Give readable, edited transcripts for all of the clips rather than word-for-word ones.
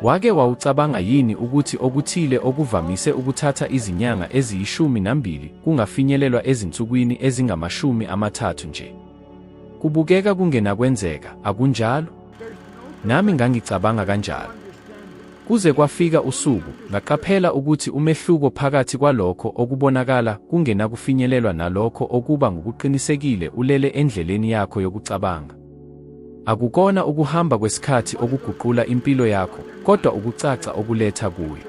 Wake wawucabanga yini ukuthi okuthile okuvamise ukuthatha izinyanga eziyishumi nambili kungafinyelelwa ezinsukwini ezingama-30 nje? Kubukeka kungenakwenzeka, akunjalo? Nami ngangicabanga kanjalo. Kuze kwafika usuku, ngaqaphela ukuthi umehluko phakathi kwalokho okubonakala kungenakufinyelelwa nalokho okuba ngokuqinisekile ulele endleleni yakho yokucabanga. Akukona ukuhamba kwesikhathi okuguqula impilo yakho, kodwa ukucaca okuletha kuyo.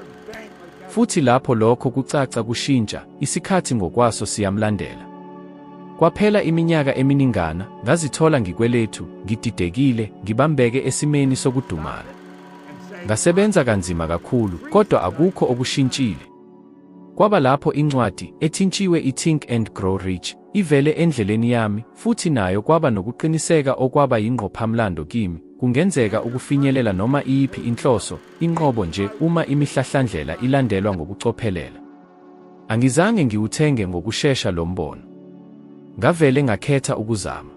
Futhi lapho lokho kucaca kushintsha, isikhathi ngokwaso siyamlandela. Kwaphela iminyaka eminingana, ngazithola ngikwelethu, ngididekile, ngibambeke esimeni sokudumala. Ngasebenza kanzima kakhulu, kodwa akukho okushintshile. Kwaba lapho incwadi, ethintshiwe i-Think and Grow Rich, ivele endleleni yami, futhi nayo kwaba nokuqiniseka okwaba yingqophamlando kimi, kungenzeka ukufinyelela noma iyiphi inhloso, inqobo nje uma imihlahlandlela ilandelwa ngokucophelela. Angizange ngiwuthenge ngokushesha lo mbono. Ngavele ngakhetha ukuzama.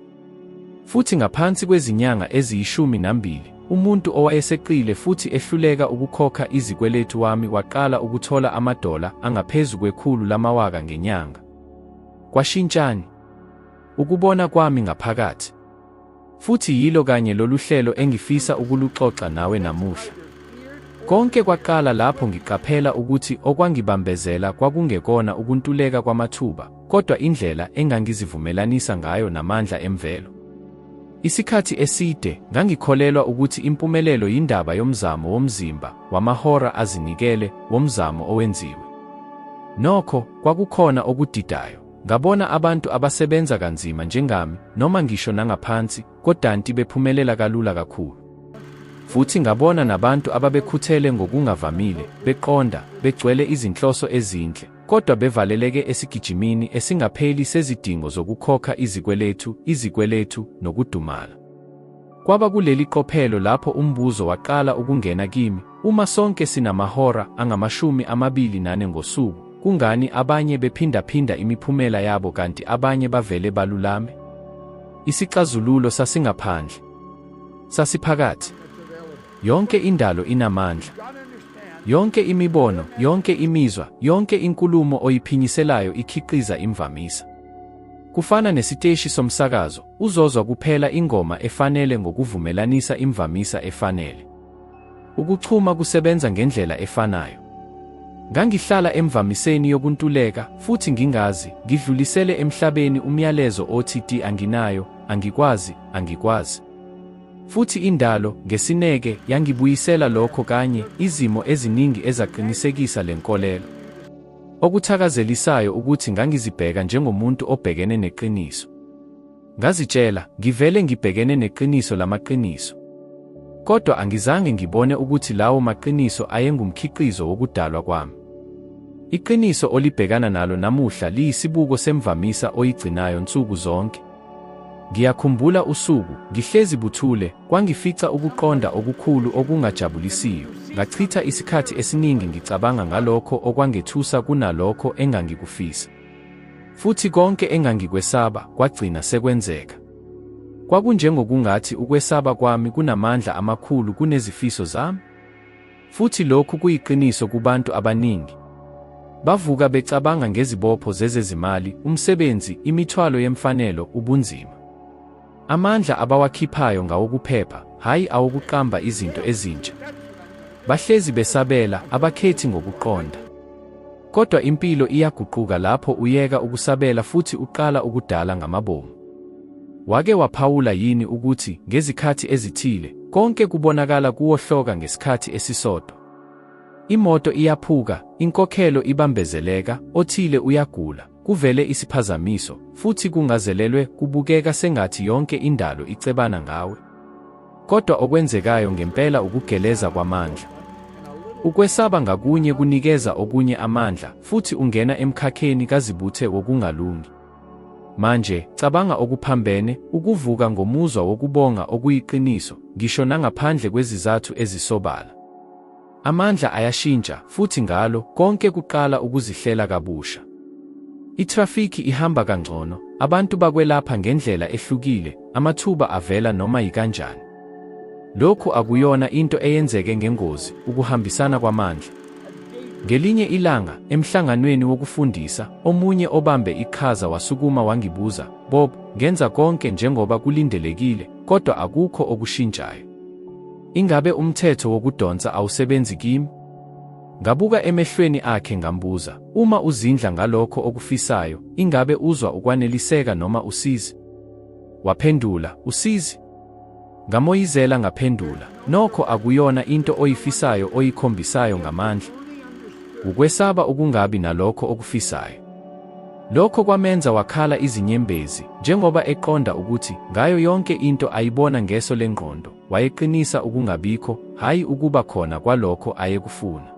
Futhi ngaphansi kwezinyanga eziyishumi nambili, umuntu owayeseqile futhi ehluleka ukukhokha izikweletu wami waqala ukuthola amadola angaphezu kwekhulu lamawaka ngenyanga. Kwashintshani? Ukubona kwami ngaphakathi. Futhi yilo kanye lolu hlelo engifisa ukuluxoxa nawe namuhla. Konke kwaqala lapho ngiqaphela ukuthi okwangibambezela kwakungekona ukuntuleka kwamathuba, kodwa indlela engangizivumelanisa ngayo namandla emvelo. Isikhathi eside, ngangikholelwa ukuthi impumelelo yindaba yomzamo womzimba, wamahora azinikele, womzamo owenziwe. Nokho, kwakukhona okudidayo. Ngabona abantu abasebenza kanzima njengami, noma ngisho nangaphansi, kodanti bephumelela kalula kakhulu. Futhi ngabona nabantu ababekhuthele ngokungavamile, beqonda, begcwele izinhloso ezinhle, kodwa bevaleleke esigijimini esingapheli sezidingo zokukhokha izikweletu, izikweletu, nokudumala. Kwaba kuleli qophelo lapho umbuzo waqala ukungena kimi, uma sonke sinamahora angama-24 ngosuku, kungani abanye bephindaphinda imiphumela yabo kanti abanye bavele balulame? Isixazululo sasingaphandle. Sasiphakathi. Yonke indalo inamandla. Yonke imibono, yonke imizwa, yonke inkulumo oyiphinyiselayo ikhiqiza imvamisa. Kufana nesiteshi somsakazo, uzozwa kuphela ingoma efanele ngokuvumelanisa imvamisa efanele. Ukuchuma kusebenza ngendlela efanayo. Ngangihlala emvamiseni yokuntuleka futhi ngingazi, ngidlulisele emhlabeni umyalezo othi ti anginayo, angikwazi, angikwazi. Futhi indalo, ngesineke, yangibuyisela lokho kanye, izimo eziningi ezaqinisekisa le nkolelo. Okuthakazelisayo ukuthi ngangizibheka njengomuntu obhekene neqiniso. Ngazitshela, ngivele ngibhekene neqiniso lamaqiniso. Kodwa angizange ngibone ukuthi lawo maqiniso ayengumkhiqizo wokudalwa kwami. Iqiniso olibhekana nalo namuhla liyisibuko semvamisa oyigcinayo nsuku zonke. Ngiyakhumbula usuku, ngihlezi buthule, kwangifica ukuqonda okukhulu okungajabulisiyo. Ngachitha isikhathi esiningi ngicabanga ngalokho okwangethusa kunalokho engangikufisa. Futhi konke engangikwesaba kwagcina sekwenzeka. Kwakunjengokungathi ukwesaba kwami kunamandla amakhulu kunezifiso zami. Futhi lokhu kuyiqiniso kubantu abaningi. Bavuka becabanga ngezibopho zezezimali, umsebenzi, imithwalo yemfanelo, ubunzima. Amandla abawakhiphayo ngawokuphepha, hhayi awokuqamba izinto ezintsha. Bahlezi besabela, abakhethi ngokuqonda. Kodwa impilo iyaguquka lapho uyeka ukusabela futhi uqala ukudala ngamabomu. Wake waphawula yini ukuthi ngezikhathi ezithile, konke kubonakala kuwohloka ngesikhathi esisodwa? Imoto iyaphuka, inkokhelo ibambezeleka, othile uyagula, kuvele isiphazamiso, futhi kungazelelwe kubukeka sengathi yonke indalo icebana ngawe. Kodwa okwenzekayo ngempela ukugeleza kwamandla. Ukwesaba ngakunye kunikeza okunye amandla, futhi ungena emkhakheni kazibuthe wokungalungi. Manje, cabanga okuphambene, ukuvuka ngomuzwa wokubonga okuyiqiniso, ngisho nangaphandle kwezizathu ezisobala. Amandla ayashintsha, futhi ngalo, konke kuqala ukuzihlela kabusha. Ithrafikhi ihamba kangcono, abantu bakwelapha ngendlela ehlukile, amathuba avela noma yikanjani. Lokhu akuyona into eyenzeke ngengozi, ukuhambisana kwamandla. Ngelinye ilanga, emhlanganweni wokufundisa, omunye obambe iqhaza wasukuma wangibuza, Bob, ngenza konke njengoba kulindelekile, kodwa akukho okushintshayo. Ingabe umthetho wokudonsa awusebenzi kimi? Ngabuka emehlweni akhe ngambuza, Uma uzindla ngalokho okufisayo, ingabe uzwa ukwaneliseka noma usizi? Waphendula, Usizi. Ngamoyizela ngaphendula, Nokho akuyona into oyifisayo oyikhombisayo ngamandla. Wukwesaba ukungabi nalokho okufisayo. Lokho kwamenza wakhala izinyembezi, njengoba eqonda ukuthi, ngayo yonke into ayibona ngeso lengqondo, wayeqinisa ukungabikho, hhayi ukuba khona kwalokho ayekufuna.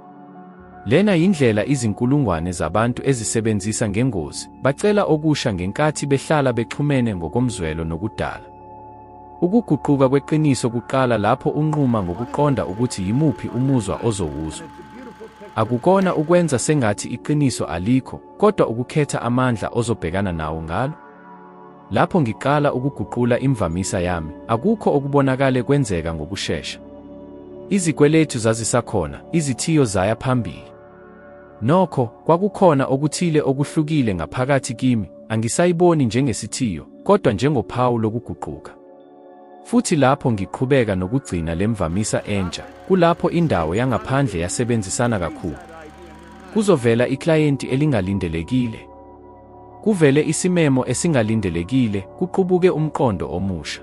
Lena yindlela izinkulungwane zabantu ezisebenzisa ngengozi, bacela okusha ngenkathi behlala bexhumene ngokomzwelo nokudala. Ukuguquka kweqiniso kuqala lapho unquma ngokuqonda ukuthi yimuphi umuzwa ozowuzwa. Akukona ukwenza sengathi iqiniso alikho, kodwa ukukhetha amandla ozobhekana nawo ngalo. Lapho ngiqala ukuguqula imvamisa yami, akukho okubonakale kwenzeka ngokushesha. Izikweletu zazisakhona, izithiyo zaya phambili. Nokho, kwakukhona okuthile okuhlukile ngaphakathi kimi, angisayiboni njengesithiyo, kodwa njengophawu lokuguquka. Futhi lapho ngiqhubeka nokugcina le mvamisa entsha, kulapho indawo yangaphandle yasebenzisana kakhulu. Kuzovela iklayenti elingalindelekile. Kuvele isimemo esingalindelekile, kuqubuke umqondo omusha.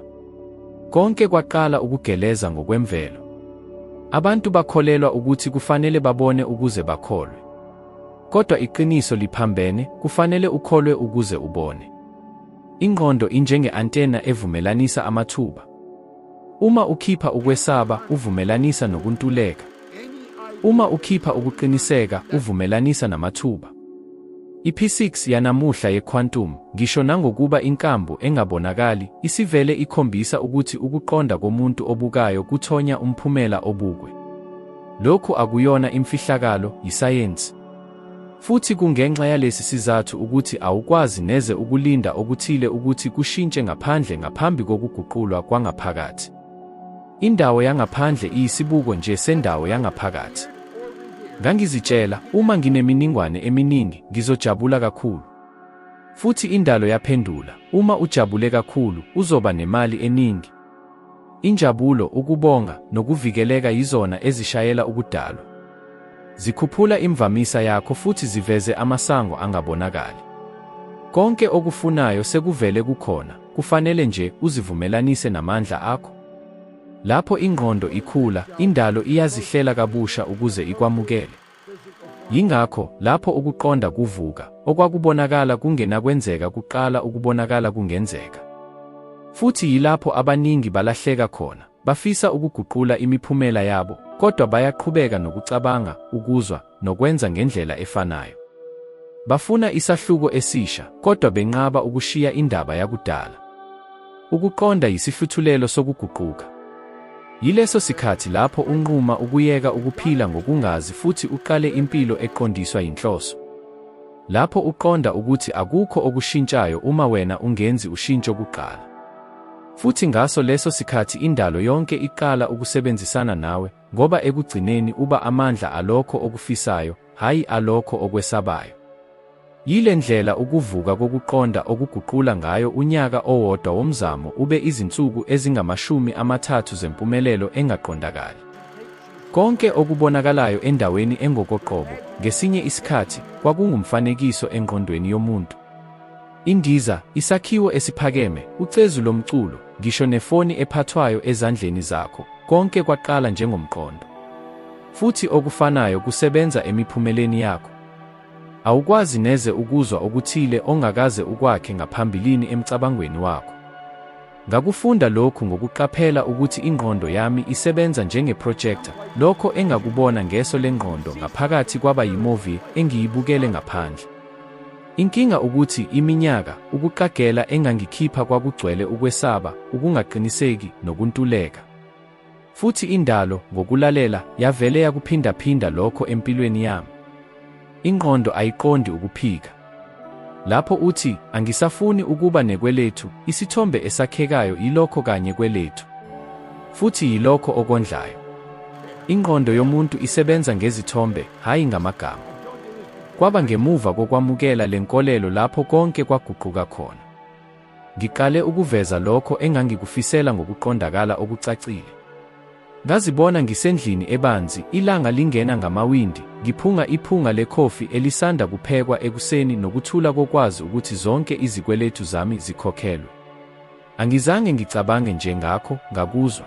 Konke kwaqala ukugeleza ngokwemvelo. Abantu bakholelwa ukuthi kufanele babone ukuze bakholwe. Kodwa iqiniso liphambene, kufanele ukholwe ukuze ubone. Ingqondo injenge-antenna evumelanisa amathuba. Uma ukhipha ukwesaba, uvumelanisa nokuntuleka. Uma ukhipha ukuqiniseka, uvumelanisa namathuba. I-P6 yanamuhla ye-quantum, ngisho nangokuba inkambu engabonakali, isivele ikhombisa ukuthi ukuqonda komuntu obukayo kuthonya umphumela obukwe. Lokhu akuyona imfihlakalo, yisayensi. Futhi kungenxa yalesi sizathu ukuthi awukwazi neze ukulinda okuthile ukuthi kushintshe ngaphandle ngaphambi kokuguqulwa kwangaphakathi. Indawo yangaphandle iyisibuko nje sendawo yangaphakathi. Ngangizitshela, uma ngineminingwane eminingi, ngizojabula kakhulu. Futhi indalo yaphendula, uma ujabule kakhulu, uzoba nemali eningi. Injabulo, ukubonga, nokuvikeleka yizona ezishayela ukudalwa. Zikhuphula imvamisa yakho futhi ziveze amasango angabonakali. Konke okufunayo sekuvele kukhona, kufanele nje uzivumelanise namandla akho. Lapho ingqondo ikhula, indalo iyazihlela kabusha ukuze ikwamukele. Yingakho, lapho ukuqonda kuvuka, okwakubonakala kungenakwenzeka kuqala ukubonakala kungenzeka. Futhi yilapho abaningi balahleka khona, bafisa ukuguqula imiphumela yabo, kodwa bayaqhubeka nokucabanga, ukuzwa, nokwenza ngendlela efanayo. Bafuna isahluko esisha, kodwa benqaba ukushiya indaba yakudala. Ukuqonda yisihluthulelo sokuguquka. Yileso sikhathi lapho unquma ukuyeka ukuphila ngokungazi futhi uqale impilo eqondiswa yinhloso. Lapho uqonda ukuthi akukho okushintshayo uma wena ungenzi ushintsho kuqala. Futhi ngaso leso sikhathi indalo yonke iqala ukusebenzisana nawe, ngoba ekugcineni uba amandla alokho okufisayo, hhayi alokho okwesabayo. Yile ndlela ukuvuka kokuqonda okuguqula ngayo unyaka owodwa womzamo ube izinsuku ezingama-30 zempumelelo engaqondakali. Konke okubonakalayo endaweni engokoqobo, ngesinye isikhathi, kwakungumfanekiso engqondweni yomuntu. Indiza, isakhiwo esiphakeme, ucezu lomculo, ngisho nefoni ephathwayo ezandleni zakho, konke kwaqala njengomqondo. Futhi okufanayo kusebenza emiphumeleni yakho. Awukwazi neze ukuzwa okuthile ongakaze ukwakhe ngaphambilini emcabangweni wakho. Ngakufunda lokhu ngokuqaphela ukuthi ingqondo yami isebenza njenge-projector, lokho engakubona ngeso lengqondo ngaphakathi kwaba yi-movie engiyibukele ngaphandle. Inkinga ukuthi, iminyaka, ukuqagela engangikhipha kwakugcwele ukwesaba, ukungaqiniseki, nokuntuleka. Futhi indalo, ngokulalela, yavele yakuphindaphinda lokho empilweni yami. Ingqondo ayiqondi ukuphika. Lapho uthi, Angisafuni ukuba nekwelethu, isithombe esakhekayo yilokho kanye kwelethu. futhi yilokho okondlayo. Ingqondo yomuntu isebenza ngezithombe, hhayi ngamagama. Kwaba ngemuva kokwamukela le nkolelo lapho konke kwaguquka khona. Ngiqale ukuveza lokho engangikufisela ngokuqondakala okucacile. Ngazibona ngisendlini ebanzi, ilanga lingena ngamawindi, ngiphunga iphunga lekhofi elisanda kuphekwa ekuseni nokuthula kokwazi ukuthi zonke izikweletu zami zikhokhelwe. Angizange ngicabange nje ngakho, ngakuzwa.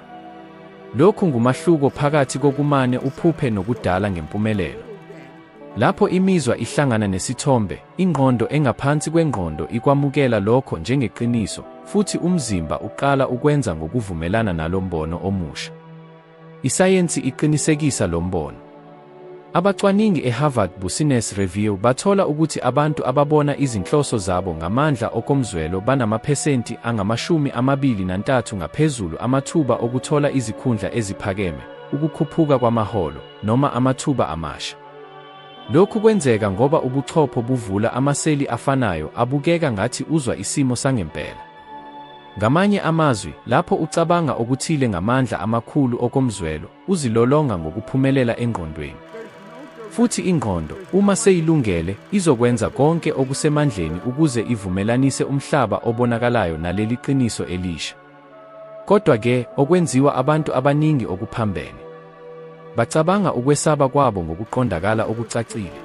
Lokhu ngumahluko phakathi kokumane uphuphe nokudala ngempumelelo. Lapho imizwa ihlangana nesithombe, ingqondo engaphansi kwengqondo ikwamukela lokho njengeqiniso, futhi umzimba uqala ukwenza ngokuvumelana nalo mbono omusha. Isayensi iqinisekisa lo mbono. Abacwaningi e-Harvard Business Review bathola ukuthi abantu ababona izinhloso zabo ngamandla okomzwelo banamaphesenti angama-23 ngaphezulu amathuba okuthola izikhundla eziphakeme, ukukhuphuka kwamaholo, noma amathuba amasha. Lokhu kwenzeka ngoba ubuchopho buvula amaseli afanayo abukeka ngathi uzwa isimo sangempela. Ngamanye amazwi, lapho ucabanga okuthile ngamandla amakhulu okomzwelo, uzilolonga ngokuphumelela engqondweni. Futhi ingqondo, uma seyilungele, izokwenza konke okusemandleni ukuze ivumelanise umhlaba obonakalayo naleli qiniso elisha. Kodwa-ke, okwenziwa abantu abaningi okuphambene. Bacabanga ukwesaba kwabo ngokuqondakala okucacile.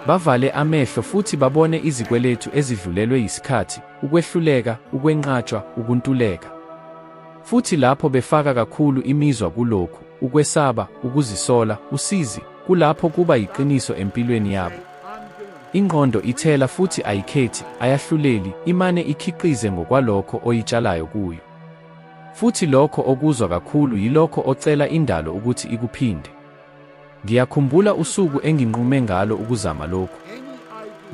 Bavale amehlo futhi babone izikweletu ezidlulelwe yisikhathi, ukwehluleka, ukwenqatshwa, ukuntuleka. Futhi lapho befaka kakhulu imizwa kulokhu, ukwesaba, ukuzisola, usizi, kulapho kuba yiqiniso empilweni yabo. Ingqondo ithela futhi ayikhethi, ayahluleli, imane ikhiqize ngokwalokho oyitshalayo kuyo. Futhi lokho okuzwa kakhulu yilokho ocela indalo ukuthi ikuphinde. Ngiyakhumbula usuku enginqume ngalo ukuzama lokhu.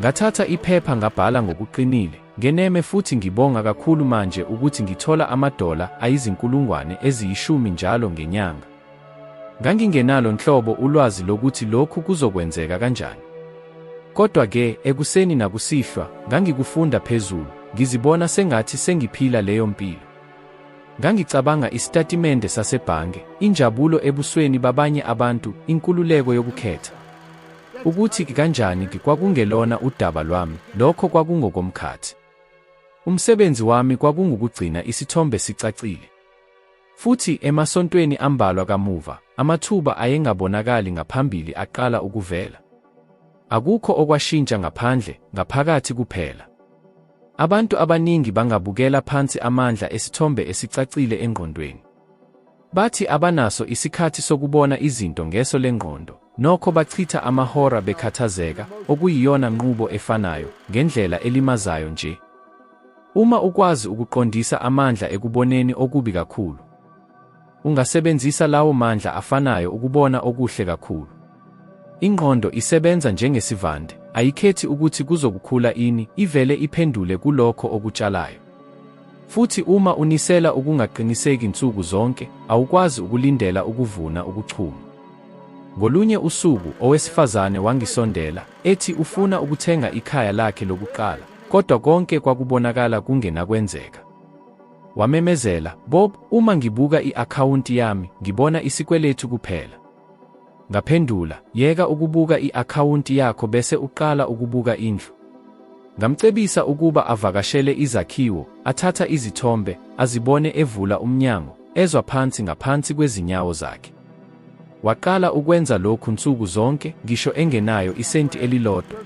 Ngathatha iphepha ngabhala ngokuqinile, ngeneme futhi ngibonga kakhulu manje ukuthi ngithola amadola ayizinkulungwane eziyishumi njalo ngenyanga. Ngangingenalo nhlobo ulwazi lokuthi lokhu kuzokwenzeka kanjani. Kodwa-ke, ekuseni nakusihlwa, ngangikufunda phezulu, ngizibona sengathi sengiphila leyo mpilo. Ngangicabanga isitatimende sasebhange, injabulo ebusweni babanye abantu, inkululeko yokukhetha. Ukuthi kanjani kwakungelona udaba lwami, lokho kwakungokomkhathi. Umsebenzi wami kwakungukugcina isithombe sicacile. Futhi emasontweni ambalwa kamuva, amathuba ayengabonakali ngaphambili aqala ukuvela. Akukho okwashintsha ngaphandle, ngaphakathi kuphela. Abantu abaningi bangabukela phansi amandla esithombe esicacile engqondweni. Bathi abanaso isikhathi sokubona izinto ngeso lengqondo, nokho bachitha amahora bekhathazeka, okuyiyona nqubo efanayo, ngendlela elimazayo nje. Uma ukwazi ukuqondisa amandla ekuboneni okubi kakhulu, ungasebenzisa lawo mandla afanayo ukubona okuhle kakhulu. Ingqondo isebenza njengesivande, ayikhethi ukuthi kuzokukhula ini, ivele iphendule kulokho okutshalayo. Futhi uma unisela ukungaqiniseki nsuku zonke, awukwazi ukulindela ukuvuna ukuchuma. Ngolunye usuku, owesifazane wangisondela, ethi ufuna ukuthenga ikhaya lakhe lokuqala, kodwa konke kwakubonakala kungenakwenzeka. Wamemezela, Bob, uma ngibuka i-akhawunti yami, ngibona isikweletu kuphela. Ngaphendula, Yeka ukubuka i-akhawunti yakho bese uqala ukubuka indlu. Ngamcebisa ukuba avakashele izakhiwo, athatha izithombe, azibone evula umnyango, ezwa phansi ngaphansi kwezinyawo zakhe. Waqala ukwenza lokhu nsuku zonke, ngisho engenayo isenti elilodwa.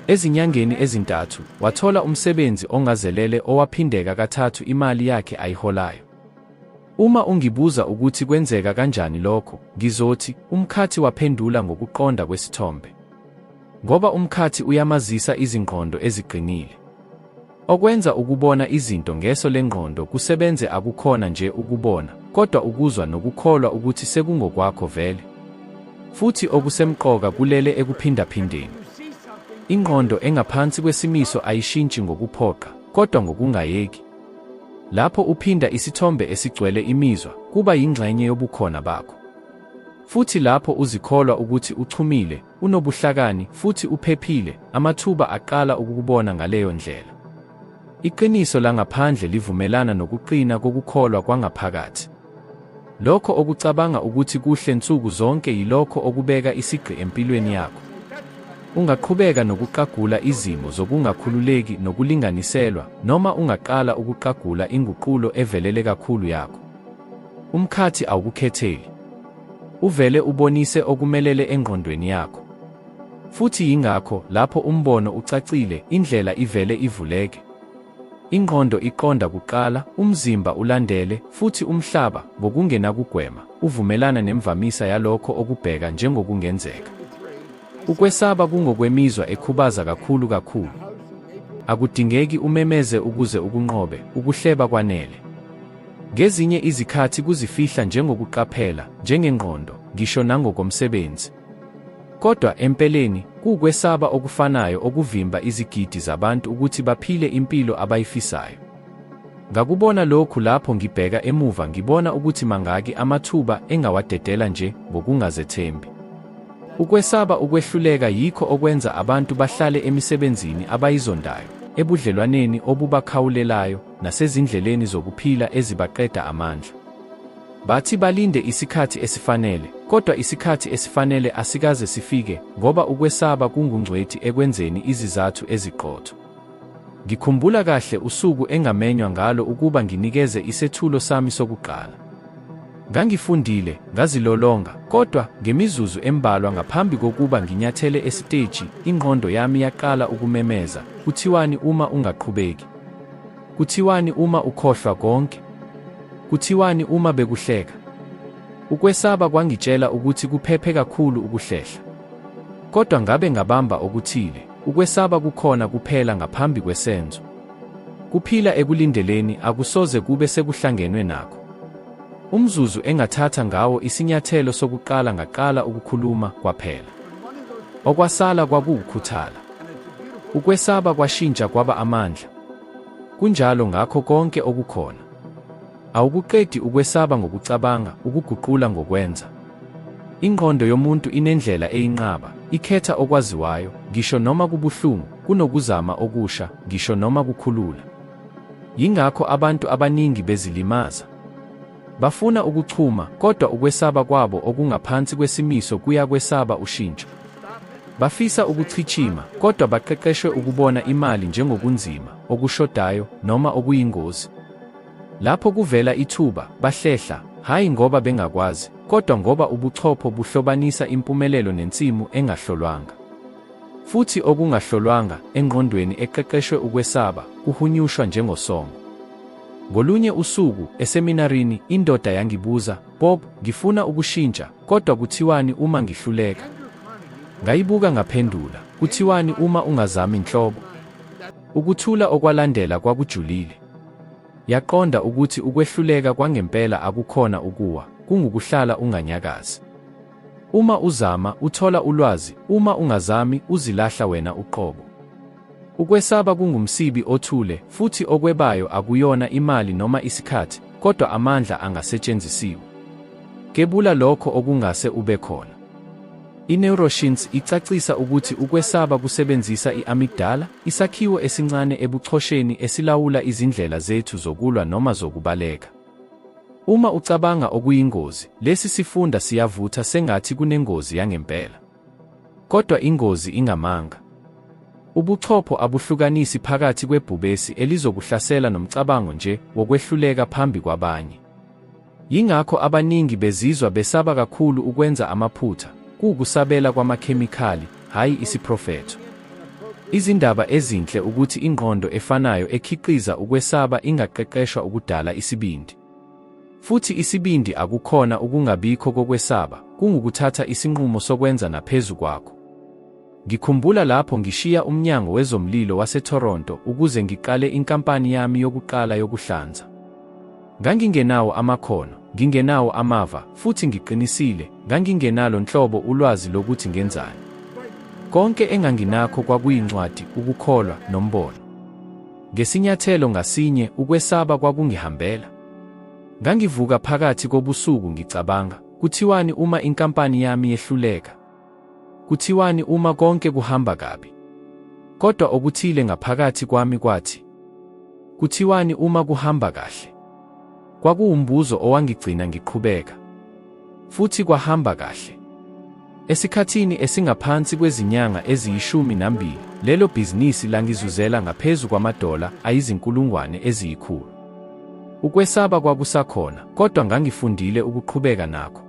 Ezinyangeni ezintathu, wathola umsebenzi ongazelele owaphindeka kathathu imali yakhe ayiholayo. Uma ungibuza ukuthi kwenzeka kanjani lokho, ngizothi, umkhathi waphendula ngokuqonda kwesithombe. Ngoba umkhathi uyamazisa izingqondo eziqinile. Okwenza ukubona izinto ngeso lengqondo kusebenze akukhona nje ukubona, kodwa ukuzwa nokukholwa ukuthi sekungokwakho vele. Futhi okusemqoka kulele ekuphindaphindeni. Ingqondo engaphansi kwesimiso ayishintshi ngokuphoqa, kodwa ngokungayeki. Lapho uphinda isithombe esigcwele imizwa, kuba yingxenye yobukhona bakho. Futhi lapho uzikholwa ukuthi uchumile, unobuhlakani, futhi uphephile, amathuba aqala ukukubona ngaleyo ndlela. Iqiniso langaphandle livumelana nokuqina kokukholwa kwangaphakathi. Lokho okucabanga ukuthi kuhle nsuku zonke yilokho okubeka isigqi empilweni yakho. Ungaqhubeka nokuqagula izimo zokungakhululeki nokulinganiselwa, noma ungaqala ukuqagula inguqulo evelele kakhulu yakho. Umkhathi awukukhetheli. Uvele ubonise okumelele engqondweni yakho. Futhi yingakho, lapho umbono ucacile, indlela ivele ivuleke. Ingqondo iqonda kuqala, umzimba ulandele, futhi umhlaba, ngokungenakugwema, uvumelana nemvamisa yalokho okubheka njengokungenzeka. Ukwesaba kungokwemizwa ekhubaza kakhulu kakhulu. Akudingeki umemeze ukuze ukunqobe, ukuhleba kwanele. Ngezinye izikhathi kuzifihla njengokuqaphela, njengengqondo, ngisho nangokomsebenzi. Kodwa, empeleni, kuwukwesaba okufanayo okuvimba izigidi zabantu ukuthi baphile impilo abayifisayo. Ngakubona lokhu lapho ngibheka emuva ngibona ukuthi mangaki amathuba engawadedela nje ngokungazethembi. Ukwesaba ukwehluleka yikho okwenza abantu bahlale emisebenzini abayizondayo, ebudlelwaneni obubakhawulelayo, nasezindleleni zokuphila ezibaqeda amandla. Bathi balinde isikhathi esifanele, kodwa isikhathi esifanele asikaze sifike ngoba ukwesaba kungungcweti ekwenzeni izizathu eziqotho. Ngikhumbula kahle usuku engamenywa ngalo ukuba nginikeze isethulo sami sokuqala. Ngangifundile, ngazilolonga, kodwa ngemizuzu embalwa ngaphambi kokuba nginyathele esiteji, ingqondo yami yaqala ukumemeza, Kuthiwani uma ungaqhubeki? Kuthiwani uma ukhohlwa konke? Kuthiwani uma bekuhleka? Ukwesaba kwangitshela ukuthi kuphephe kakhulu ukuhlehla. Kodwa ngabe ngabamba okuthile, ukwesaba kukhona kuphela ngaphambi kwesenzo. Kuphila ekulindeleni akusoze kube sekuhlangenwe nakho. Umzuzu engathatha ngawo isinyathelo sokuqala ngaqala ukukhuluma, kwaphela. Okwasala kwakuwukhuthala. Ukwesaba kwashintsha kwaba amandla. Kunjalo ngakho konke okukhona. Awukuqedi ukwesaba ngokucabanga, ukuguqula ngokwenza. Ingqondo yomuntu inendlela eyinqaba, ikhetha okwaziwayo, ngisho noma kubuhlungu, kunokuzama okusha, ngisho noma kukhulula. Yingakho abantu abaningi bezilimaza. Bafuna ukuchuma, kodwa ukwesaba kwabo okungaphansi kwesimiso kuyakwesaba ushintsho. Bafisa ukuchichima, kodwa baqeqeshwe ukubona imali njengokunzima, okushodayo, noma okuyingozi. Lapho kuvela ithuba, bahlehla, hhayi ngoba bengakwazi, kodwa ngoba ubuchopho buhlobanisa impumelelo nensimu engahlolwanga. Futhi okungahlolwanga, engqondweni eqeqeshwe ukwesaba, kuhunyushwa njengosongo. Ngolunye usuku, eseminarini, indoda yangibuza, Bob, ngifuna ukushintsha, kodwa kuthiwani uma ngihluleka? Ngayibuka ngaphendula, Kuthiwani uma ungazami nhlobo? Ukuthula okwalandela kwakujulile. Yaqonda ukuthi ukwehluleka kwangempela akukhona ukuwa, kungukuhlala unganyakazi. Uma uzama, uthola ulwazi, uma ungazami, uzilahla wena uqobo. Ukwesaba kungumsibi othule, futhi okwebayo akuyona imali noma isikhathi, kodwa amandla angasetshenzisiwe. Gebula lokho okungase ube khona. I-neuroscience icacisa ukuthi ukwesaba kusebenzisa i-amygdala, isakhiwo esincane ebuchosheni esilawula izindlela zethu zokulwa noma zokubaleka. Uma ucabanga okuyingozi, lesi sifunda siyavutha sengathi kunengozi yangempela. Kodwa ingozi ingamanga. Ubuchopho abuhlukanisi phakathi kwebhubesi elizokuhlasela nomcabango nje wokwehluleka phambi kwabanye. Yingakho abaningi bezizwa besaba kakhulu ukwenza amaphutha, kuwukusabela kwamakhemikhali, hhayi isiprofetho. Izindaba ezinhle ukuthi ingqondo efanayo ekhiqiza ukwesaba ingaqeqeshwa ukudala isibindi. Futhi isibindi akukhona ukungabikho kokwesaba, kungukuthatha isinqumo sokwenza naphezu kwakho. Ngikhumbula lapho ngishiya umnyango wezomlilo waseToronto ukuze ngiqale inkampani yami yokuqala yokuhlanza. Ngangingenawo amakhono, ngingenawo amava, futhi ngiqinisile, ngangingenalo nhlobo ulwazi lokuthi ngenzani. Konke enganginakho kwakuyincwadi, ukukholwa, nombono. Ngesinyathelo ngasinye, ukwesaba kwakungihambela. Ngangivuka phakathi kobusuku ngicabanga, Kuthiwani uma inkampani yami yehluleka? Kuthiwani uma konke kuhamba kabi? Kodwa okuthile ngaphakathi kwami kwathi, Kuthiwani uma kuhamba kahle? Kwakuwumbuzo owangigcina ngiqhubeka. Futhi kwahamba kahle. Esikhathini esingaphansi kwezinyanga eziyishumi nambili, lelo bhizinisi langizuzela ngaphezu kwamadola ayizinkulungwane eziyikhulu. Ukwesaba kwakusakhona, kodwa ngangifundile ukuqhubeka nakho.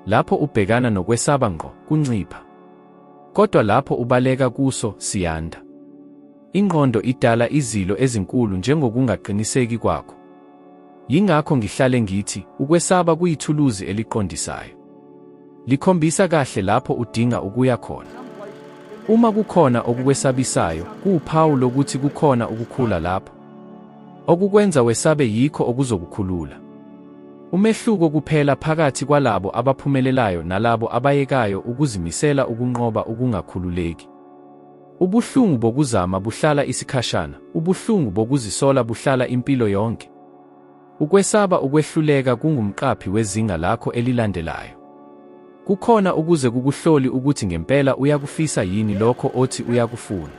Lapho ubhekana nokwesaba ngqo, kuncipha. Kodwa lapho ubaleka kuso, siyanda. Ingqondo idala izilo ezinkulu njengokungaqiniseki kwakho. Yingakho ngihlale ngithi, ukwesaba kuyithuluzi eliqondisayo. Likhombisa kahle lapho udinga ukuya khona. Uma kukhona okukwesabisayo, kuwuphawu lokuthi kukhona ukukhula lapho. Okukwenza wesabe yikho okuzokukhulula. Umehluko kuphela phakathi kwalabo abaphumelelayo nalabo abayekayo ukuzimisela ukunqoba ukungakhululeki. Ubuhlungu bokuzama buhlala isikhashana, ubuhlungu bokuzisola buhlala impilo yonke. Ukwesaba ukwehluleka kungumqaphi wezinga lakho elilandelayo. Kukhona ukuze kukuhloli ukuthi ngempela uyakufisa yini lokho othi uyakufuna.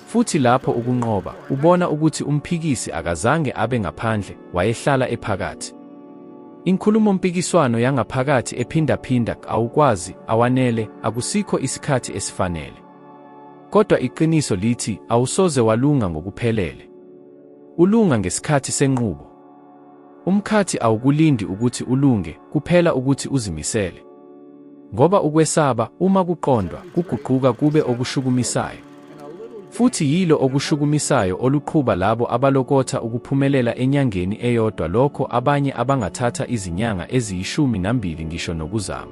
Futhi lapho ukunqoba, ubona ukuthi umphikisi akazange abe ngaphandle, wayehlala ephakathi. Inkhulumompikiswano yangaphakathi ephindaphinda awukwazi, awanele, akusikho isikhathi esifanele. Kodwa iqiniso lithi awusoze walunga ngokuphelele. Ulunga ngesikhathi senqubo. Umkhathi awukulindi ukuthi ulunge, kuphela ukuthi uzimisele. Ngoba ukwesaba, uma kuqondwa, kuguquka kube okushukumisayo. Futhi yilo okushukumisayo oluqhuba labo abalokotha ukuphumelela enyangeni eyodwa lokho abanye abangathatha izinyanga eziyishumi nambili ngisho nokuzama.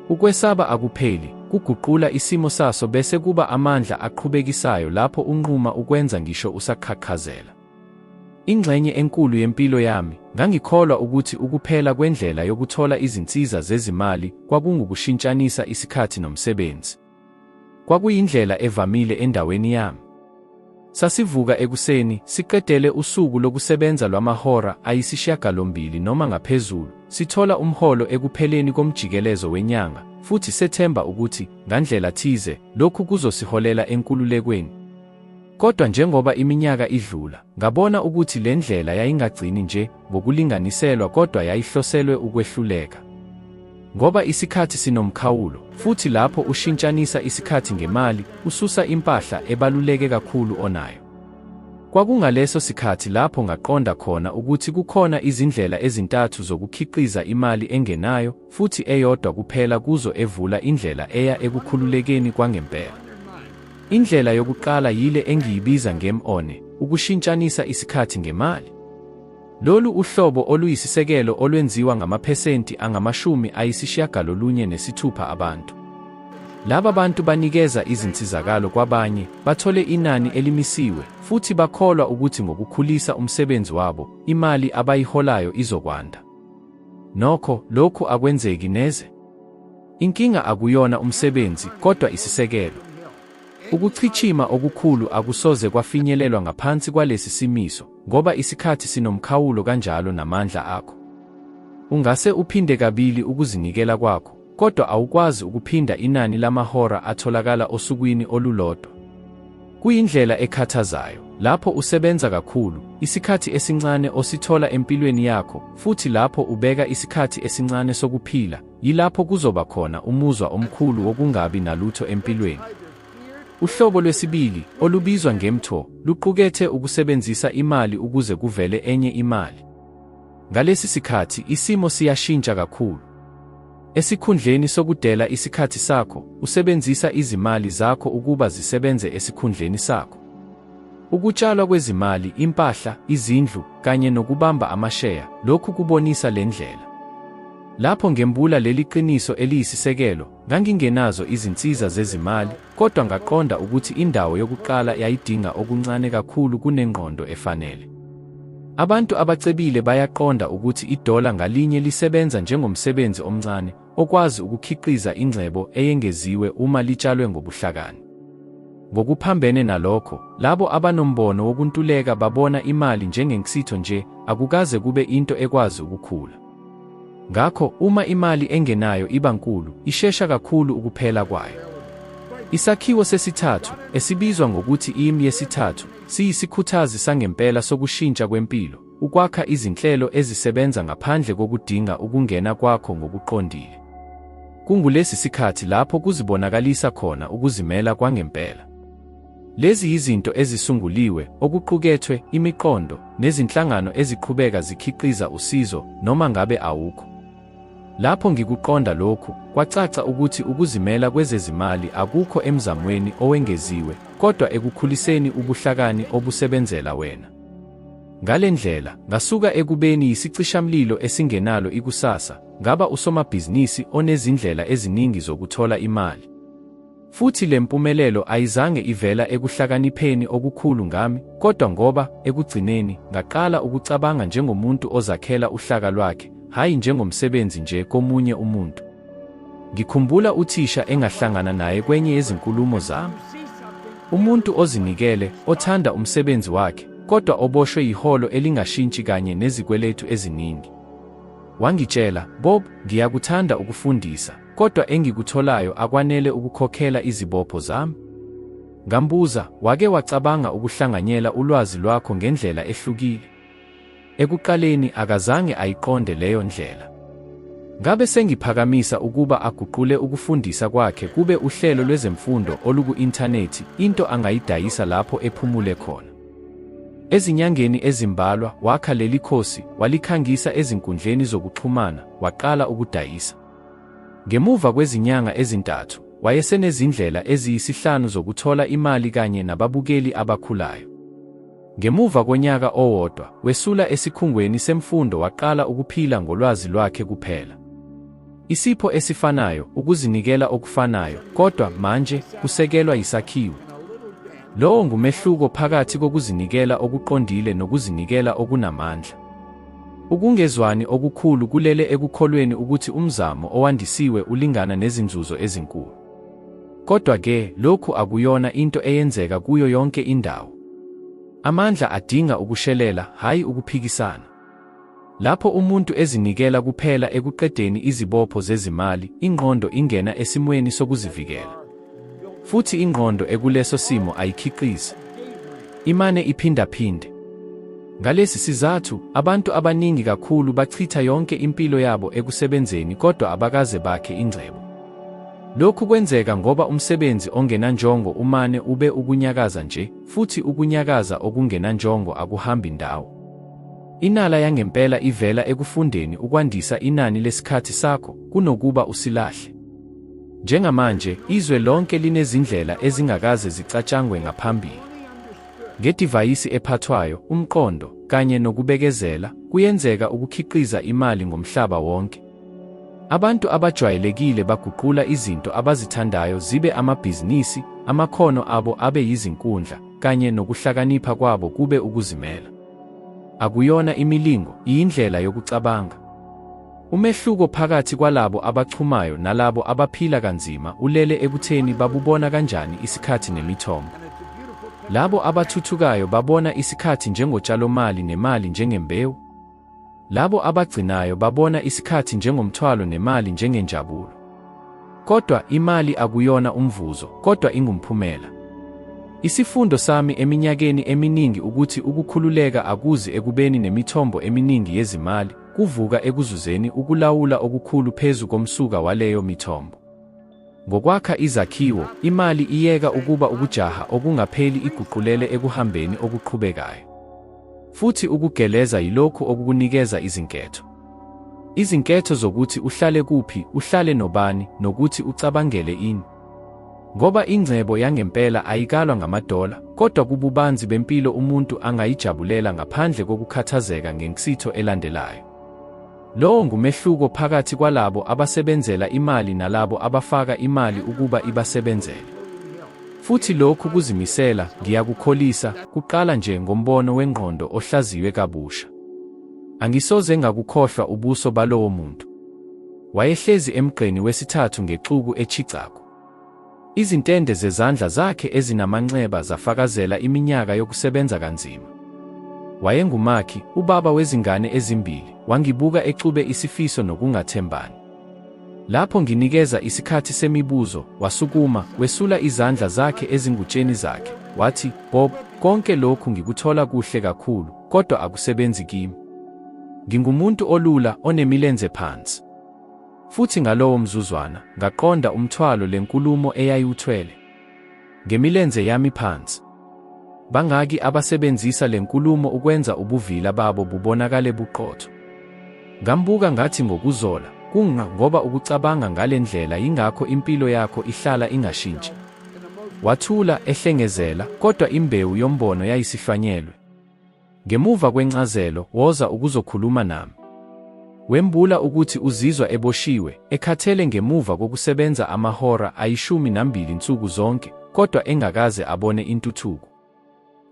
Ukwesaba akupheli, kuguqula isimo saso bese kuba amandla aqhubekisayo lapho unquma ukwenza ngisho usaqhaqhazela. Ingxenye enkulu yempilo yami, ngangikholwa ukuthi ukuphela kwendlela yokuthola izinsiza zezimali kwakungukushintshanisa isikhathi nomsebenzi. Kwakuyindlela evamile endaweni yami. Sasivuka ekuseni, siqedele usuku lokusebenza lwamahora ayisishiyagalombili noma ngaphezulu, sithola umholo ekupheleni komjikelezo wenyanga, futhi sethemba ukuthi, ngandlela thize, lokhu kuzosiholela enkululekweni. Kodwa njengoba iminyaka idlula, ngabona ukuthi le ndlela yayingagcini nje ngokulinganiselwa kodwa yayihloselwe ukwehluleka. Ngoba isikhathi sinomkhawulo, futhi lapho ushintshanisa isikhathi ngemali, ususa impahla ebaluleke kakhulu onayo. Kwakungaleso sikhathi lapho ngaqonda khona ukuthi kukhona izindlela ezintathu zokukhiqiza imali engenayo, futhi eyodwa kuphela kuzo evula indlela eya ekukhululekeni kwangempela. Indlela yokuqala yile engiyibiza ngem-one, ukushintshanisa isikhathi ngemali. Lolu uhlobo oluyisisekelo olwenziwa ngamaphesenti angama-96 abantu. Laba bantu banikeza izinsizakalo kwabanye, bathole inani elimisiwe, futhi bakholwa ukuthi ngokukhulisa umsebenzi wabo, imali abayiholayo izokwanda. Nokho, lokhu akwenzeki neze. Inkinga akuyona umsebenzi, kodwa isisekelo. Ukuchichima okukhulu akusoze kwafinyelelwa ngaphansi kwalesi simiso, ngoba isikhathi sinomkhawulo kanjalo namandla akho. Ungase uphinde kabili ukuzinikela kwakho, kodwa awukwazi ukuphinda inani lamahora atholakala osukwini olulodwa. Kuyindlela ekhathazayo, lapho usebenza kakhulu, isikhathi esincane osithola empilweni yakho, futhi lapho ubeka isikhathi esincane sokuphila, yilapho kuzoba khona umuzwa omkhulu wokungabi nalutho empilweni. Uhlobo lwesibili, olubizwa ngemtho, luqukethe ukusebenzisa imali ukuze kuvele enye imali. Ngalesi sikhathi, isimo siyashintsha kakhulu. Esikhundleni sokudela isikhathi sakho, usebenzisa izimali zakho ukuba zisebenze esikhundleni sakho. Ukutshalwa kwezimali, impahla, izindlu, kanye nokubamba amasheya, lokhu kubonisa le ndlela. Lapho ngembula leli qiniso eliyisisekelo, ngangingenazo izinsiza zezimali, kodwa ngaqonda ukuthi indawo yokuqala yayidinga okuncane kakhulu kunengqondo efanele. Abantu abacebile bayaqonda ukuthi idola ngalinye lisebenza njengomsebenzi omncane okwazi ukukhiqiza ingcebo eyengeziwe uma litshalwe ngobuhlakani. Ngokuphambene nalokho, labo abanombono wokuntuleka babona imali njengenchitho nje, akukaze kube into ekwazi ukukhula. Ngakho, uma imali engenayo iba nkulu, ishesha kakhulu ukuphela kwayo. Isakhiwo sesithathu, esibizwa ngokuthi im yesithathu, siyisikhuthazi sangempela sokushintsha kwempilo. ukwakha izinhlelo ezisebenza ngaphandle kokudinga ukungena kwakho ngokuqondile. Kungulesi sikhathi lapho kuzibonakalisa khona ukuzimela kwangempela. Lezi yizinto ezisunguliwe, okuqukethwe, imiqondo, nezinhlangano eziqhubeka zikhiqiza usizo noma ngabe awukho. Lapho ngikuqonda lokhu, kwacaca ukuthi ukuzimela kwezezimali akukho emzamweni owengeziwe, kodwa ekukhuliseni ubuhlakani obusebenzela wena. Ngale ndlela, ngasuka ekubeni yisicishamlilo esingenalo ikusasa, ngaba usomabhizinisi onezindlela eziningi zokuthola imali. Futhi le mpumelelo ayizange ivela ekuhlakanipheni okukhulu ngami, kodwa ngoba, ekugcineni, ngaqala ukucabanga njengomuntu ozakhela uhlaka lwakhe, hhayi njengomsebenzi nje komunye umuntu. Ngikhumbula uthisha engahlangana naye kwenye yezinkulumo zami. Umuntu ozinikele, othanda umsebenzi wakhe, kodwa oboshwe yiholo elingashintshi kanye nezikweletu eziningi. Wangitshela, Bob, ngiyakuthanda ukufundisa, kodwa engikutholayo akwanele ukukhokhela izibopho zami. Ngambuza, wake wacabanga ukuhlanganyela ulwazi lwakho ngendlela ehlukile? Ekuqaleni akazange ayiqonde leyo ndlela. Ngabe sengiphakamisa ukuba aguqule ukufundisa kwakhe kube uhlelo lwezemfundo oluku-inthanethi, into angayidayisa lapho ephumule khona. Ezinyangeni ezimbalwa, wakha leli khosi, walikhangisa ezinkundleni zokuxhumana, waqala ukudayisa. Ngemuva kwezinyanga ezintathu, wayesenezindlela eziyisihlanu zokuthola imali kanye nababukeli abakhulayo. Ngemuva konyaka owodwa, wesula esikhungweni semfundo waqala ukuphila ngolwazi lwakhe kuphela. Isipho esifanayo, ukuzinikela okufanayo, kodwa manje kusekelwa yisakhiwo. Lowo ngumehluko phakathi kokuzinikela okuqondile nokuzinikela okunamandla. Ukungezwani okukhulu kulele ekukholweni ukuthi umzamo owandisiwe ulingana nezinzuzo ezinkulu. Kodwa-ke, lokhu akuyona into eyenzeka kuyo yonke indawo. Amandla adinga ukushelela, hhayi ukuphikisana. Lapho umuntu ezinikela kuphela ekuqedeni izibopho zezimali, ingqondo ingena esimweni sokuzivikela. Futhi ingqondo ekuleso simo ayikhiqizi. Imane iphindaphinde. Ngalesi sizathu, abantu abaningi kakhulu bachitha yonke impilo yabo ekusebenzeni kodwa abakaze bakhe ingcebo. Lokhu kwenzeka ngoba umsebenzi ongenanjongo umane ube ukunyakaza nje, futhi ukunyakaza okungenanjongo akuhambi ndawo. Inala yangempela ivela ekufundeni ukwandisa inani lesikhathi sakho kunokuba usilahle. Njengamanje, izwe lonke linezindlela ezingakaze zicatshangwe ngaphambili. Ngedivayisi ephathwayo, umqondo, kanye nokubekezela, kuyenzeka ukukhiqiza imali ngomhlaba wonke. Abantu abajwayelekile baguqula izinto abazithandayo zibe amabhizinisi, amakhono abo abe yizinkundla, kanye nokuhlakanipha kwabo kube ukuzimela. Akuyona imilingo, iyindlela yokucabanga. Umehluko phakathi kwalabo abachumayo nalabo abaphila kanzima ulele ekutheni babubona kanjani isikhathi nemithombo. Labo abathuthukayo babona isikhathi njengotshalomali nemali njengembewu. Labo abagcinayo babona isikhathi njengomthwalo nemali njengenjabulo. Kodwa imali akuyona umvuzo, kodwa ingumphumela. Isifundo sami eminyakeni eminingi ukuthi ukukhululeka akuzi ekubeni nemithombo eminingi yezimali, kuvuka ekuzuzeni ukulawula okukhulu phezu komsuka waleyo mithombo. Ngokwakha izakhiwo, imali iyeka ukuba ukujaha okungapheli iguqulele ekuhambeni okuqhubekayo. Futhi ukugeleza yilokhu okukunikeza izinketho. Izinketho zokuthi uhlale kuphi, uhlale nobani, nokuthi ucabangele ini. Ngoba ingcebo yangempela ayikalwa ngamadola, kodwa kububanzi bempilo umuntu angayijabulela ngaphandle kokukhathazeka ngenksitho elandelayo. Lowo ngumehluko phakathi kwalabo abasebenzela imali nalabo abafaka imali ukuba ibasebenzele. Futhi lokhu kuzimisela, ngiyakukholisa, kuqala nje ngombono wengqondo ohlaziywe kabusha. Angisoze ngakukhohlwa ubuso balowo muntu. Wayehlezi emgqeni wesithathu ngexuku eChicago. Izintende zezandla zakhe ezinamanxeba zafakazela iminyaka yokusebenza kanzima. Wayengumakhi, ubaba wezingane ezimbili, wangibuka exube isifiso nokungathembani. Lapho nginikeza isikhathi semibuzo, wasukuma, wesula izandla zakhe ezingutsheni zakhe, wathi, Bob, konke lokhu ngikuthola kuhle kakhulu. kodwa akusebenzi kimi. Ngingumuntu olula, onemilenze phansi. Futhi ngalowo mzuzwana, ngaqonda umthwalo le nkulumo eyayiwuthwele. Ngemilenze yami phansi. Bangaki abasebenzisa le nkulumo ukwenza ubuvila babo bubonakale buqotho? Ngambuka ngathi ngokuzola, Kunga ngoba ukucabanga ngale ndlela yingakho impilo yakho ihlala ingashintshi. Wathula, ehlengezela, kodwa imbewu yombono yayisihlwanyelwe. Ngemuva kwencazelo, woza ukuzokhuluma nami. Wembula ukuthi uzizwa eboshiwe, ekhathele ngemuva kokusebenza amahora ayishumi nambili nsuku zonke, kodwa engakaze abone intuthuko.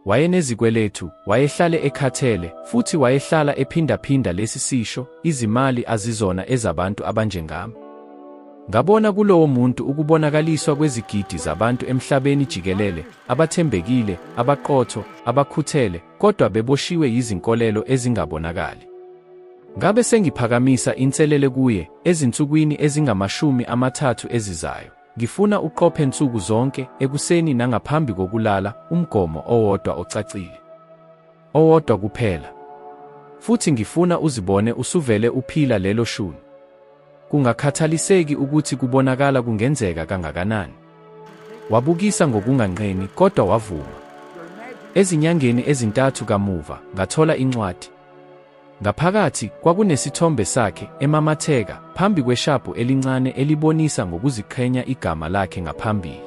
Wayenezikweletu, wayehlale ekhathele, futhi wayehlala ephindaphinda lesi sisho, izimali azizona ezabantu abanjengami. Ngabona kulowo muntu ukubonakaliswa kwezigidi zabantu emhlabeni jikelele, abathembekile, abaqotho, abakhuthele, kodwa beboshiwe yizinkolelo ezingabonakali. Ngabe sengiphakamisa inselele kuye, ezinsukwini ezingama-30 ezizayo, ngifuna uqophe nsuku zonke, ekuseni nangaphambi kokulala, umgomo owodwa ocacile. Owodwa kuphela. Futhi ngifuna uzibone usuvele uphila lelo shuni. Kungakhathaliseki ukuthi kubonakala kungenzeka kangakanani. Wabukisa ngokunganqeni, kodwa wavuma. Ezinyangeni ezintathu kamuva, ngathola incwadi. Ngaphakathi, kwakunesithombe sakhe, emamatheka, phambi kweshabhu elincane elibonisa ngokuziqhenya igama lakhe ngaphambili.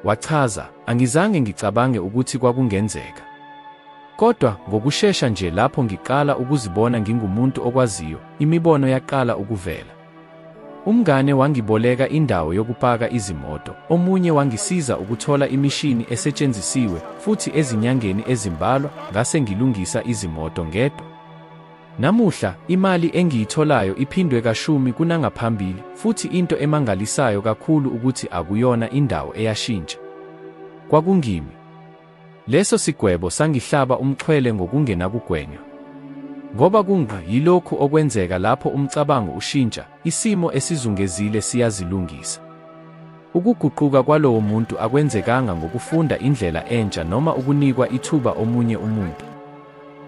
Wachaza, Angizange ngicabange ukuthi kwakungenzeka. Kodwa, ngokushesha nje lapho ngiqala ukuzibona ngingumuntu okwaziyo, imibono yaqala ukuvela. Umngane wangiboleka indawo yokupaka izimoto, omunye wangisiza ukuthola imishini esetshenzisiwe, futhi ezinyangeni ezimbalwa, ngase ngilungisa izimoto ngedwa. Namuhla, imali engiyitholayo iphindwe kashumi kunangaphambili, futhi into emangalisayo kakhulu ukuthi akuyona indawo eyashintsha. Kwakungimi. Leso sigwebo sangihlaba umxhwele ngokungenakugwenywa. Ngoba kungqa yilokhu okwenzeka lapho umcabango ushintsha, isimo esizungezile siyazilungisa. Ukuguquka kwalowo muntu akwenzekanga ngokufunda indlela entsha noma ukunikwa ithuba omunye umuntu.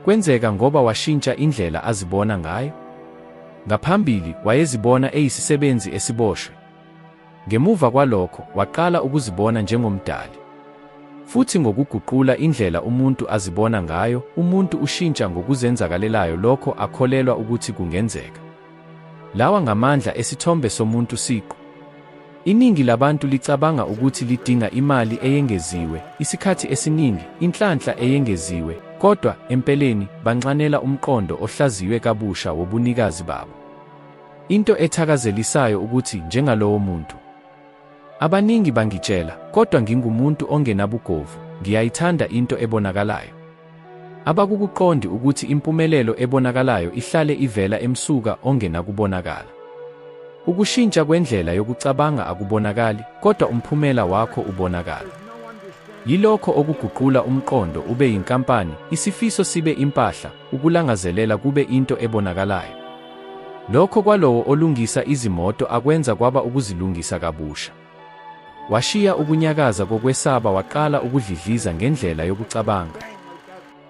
Kwenzeka ngoba washintsha indlela azibona ngayo. Ngaphambili, wayezibona eyisisebenzi esiboshwe. Ngemuva kwalokho, waqala ukuzibona njengomdali. Futhi ngokuguqula indlela umuntu azibona ngayo, umuntu ushintsha ngokuzenzakalelayo lokho akholelwa ukuthi kungenzeka. Lawa ngamandla esithombe somuntu siqu. Iningi labantu licabanga ukuthi lidinga imali eyengeziwe, isikhathi esiningi, inhlanhla eyengeziwe, kodwa, empeleni, banxanela umqondo ohlaziywe kabusha wobunikazi babo. Into ethakazelisayo ukuthi, njengalowo muntu, abaningi bangitshela, kodwa ngingumuntu ongenabugovu, ngiyayithanda into ebonakalayo. Abakukuqondi ukuthi impumelelo ebonakalayo ihlale ivela emsuka ongenakubonakala. Ukushintsha kwendlela yokucabanga akubonakali, kodwa umphumela wakho ubonakala. Yilokho okuguqula umqondo ube yinkampani, isifiso sibe impahla, ukulangazelela kube into ebonakalayo. Lokho kwalowo olungisa izimoto akwenza kwaba ukuzilungisa kabusha. Washiya ukunyakaza kokwesaba waqala ukudlidliza ngendlela yokucabanga.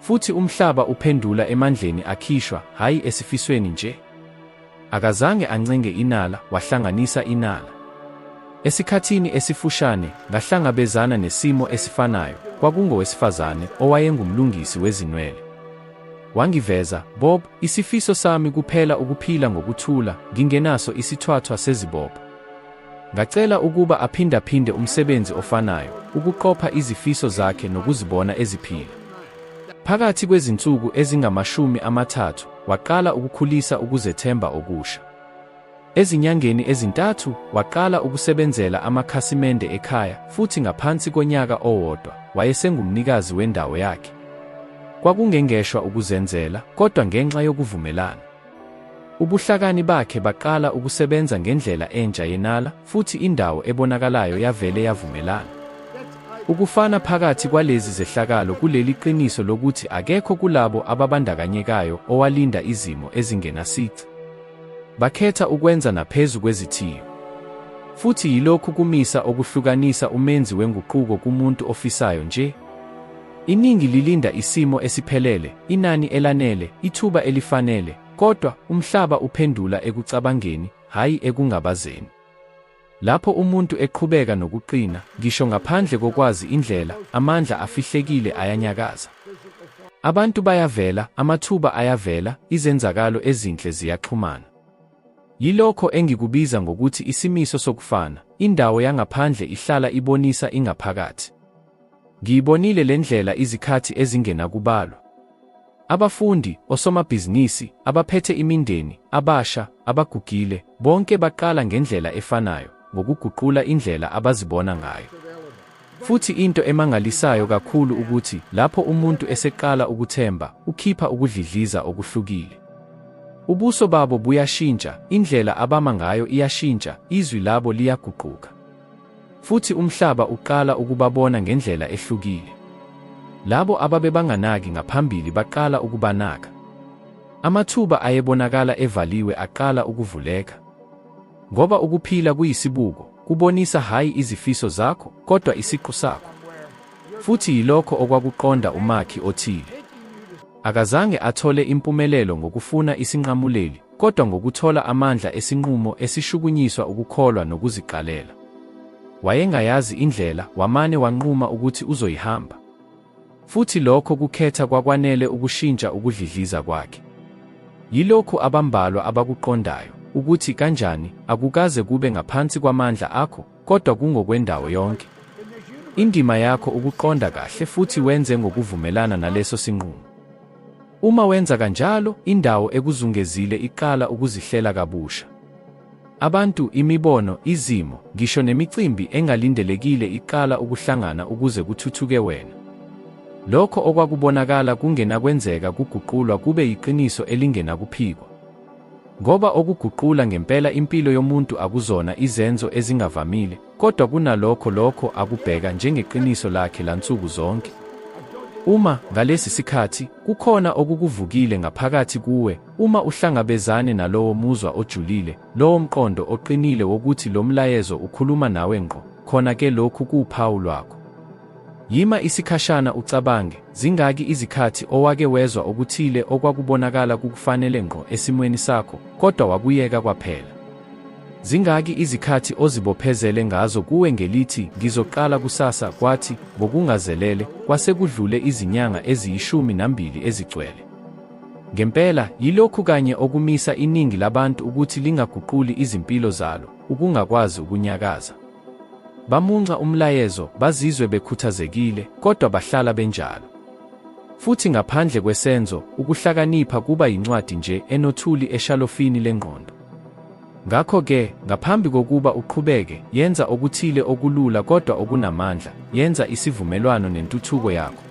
Futhi umhlaba uphendula emandleni akhishwa, hhayi esifisweni nje. Akazange ancenge inala, wahlanganisa inala. Esikhathini esifushane, ngahlangabezana nesimo esifanayo, kwakungowesifazane owayengumlungisi wezinwele. Wangiveza, Bob, isifiso sami kuphela ukuphila ngokuthula, ngingenaso isithwathwa sezibopho. Ngacela ukuba aphindaphinde umsebenzi ofanayo, ukuqopha izifiso zakhe nokuzibona eziphila. Phakathi kwezinsuku ezingama-30, waqala ukukhulisa ukuzethemba okusha. Ezinyangeni ezintathu, waqala ukusebenzela amakhasimende ekhaya, futhi ngaphansi konyaka owodwa, wayesengumnikazi wendawo yakhe. Kwakungengeshwa ukuzenzela, kodwa ngenxa yokuvumelana. Ubuhlakani bakhe baqala ukusebenza ngendlela entsha yenala, futhi indawo ebonakalayo yavele yavumelana. Ukufana phakathi kwalezi zehlakalo kuleli qiniso lokuthi akekho kulabo ababandakanyekayo owalinda izimo ezingenasici. Bakhetha ukwenza naphezu kwezithiyo. Futhi yilokhu kumisa okuhlukanisa umenzi wenguquko kumuntu ofisayo nje. Iningi lilinda isimo esiphelele, inani elanele, ithuba elifanele, kodwa umhlaba uphendula ekucabangeni, hhayi ekungabazeni. Lapho umuntu eqhubeka nokuqina, ngisho ngaphandle kokwazi indlela, amandla afihlekile ayanyakaza. Abantu bayavela, amathuba ayavela, izenzakalo ezinhle ziyaxhumana. Yilokho engikubiza ngokuthi isimiso sokufana, indawo yangaphandle ihlala ibonisa ingaphakathi. Ngiyibonile le ndlela izikhathi ezingenakubalwa. Abafundi, osomabhizinisi, abaphethe imindeni, abasha, abagugile, bonke baqala ngendlela efanayo, ngokuguqula indlela abazibona ngayo. Futhi into emangalisayo kakhulu ukuthi lapho umuntu eseqala ukuthemba, ukhipha ukudlidliza okuhlukile. Ubuso babo buyashintsha, indlela abama ngayo iyashintsha, izwi labo liyaguquka. Futhi umhlaba uqala ukubabona ngendlela ehlukile. Labo ababebanganaki ngaphambili baqala ukubanaka. Amathuba ayebonakala evaliwe aqala ukuvuleka. Ngoba ukuphila kuyisibuko, kubonisa hhayi izifiso zakho, kodwa isiqu sakho. Futhi yilokho okwakuqonda umakhi othile. Akazange athole impumelelo ngokufuna isinqamuleli, kodwa ngokuthola amandla esinqumo esishukunyiswa ukukholwa nokuziqalela. Wayengayazi indlela, wamane wanquma ukuthi uzoyihamba. Futhi lokho kukhetha kwakwanele ukushintsha ukudlidliza kwakhe. Yilokhu abambalwa abakuqondayo, ukuthi kanjani, akukaze kube ngaphansi kwamandla akho, kodwa kungokwendawo yonke. Indima yakho ukuqonda kahle futhi wenze ngokuvumelana naleso sinqumo. Uma wenza kanjalo, indawo ekuzungezile iqala ukuzihlela kabusha. Abantu, imibono, izimo, ngisho nemicimbi engalindelekile iqala ukuhlangana ukuze kuthuthuke wena. Lokho okwakubonakala kungenakwenzeka kuguqulwa kube yiqiniso elingenakuphikwa. Ngoba okuguqula ngempela impilo yomuntu akuzona izenzo ezingavamile, kodwa kunalokho lokho akubheka njengeqiniso lakhe lansuku zonke. Uma, ngalesi sikhathi, kukhona okukuvukile ngaphakathi kuwe, uma uhlangabezane nalowo muzwa ojulile, lowo mqondo oqinile wokuthi lo mlayezo ukhuluma nawe ngqo, khona ke lokhu kuwuphawu lwakho. Yima isikhashana ucabange, zingaki izikhathi owake wezwa okuthile okwakubonakala kukufanele ngqo esimweni sakho, kodwa wakuyeka kwaphela? Zingaki izikhathi ozibophezele ngazo kuwe ngelithi, Ngizoqala kusasa, kwathi, ngokungazelele, kwasekudlule izinyanga eziyishumi nambili ezigcwele? Ngempela, yilokhu kanye okumisa iningi labantu ukuthi lingaguquli izimpilo zalo, ukungakwazi ukunyakaza. Bamunca umlayezo, bazizwe bekhuthazekile, kodwa bahlala benjalo. Futhi ngaphandle kwesenzo, ukuhlakanipha kuba yincwadi nje enothuli eshalofini lengqondo. Ngakho-ke, ngaphambi kokuba uqhubeke, yenza okuthile okulula kodwa okunamandla, yenza isivumelwano nentuthuko yakho.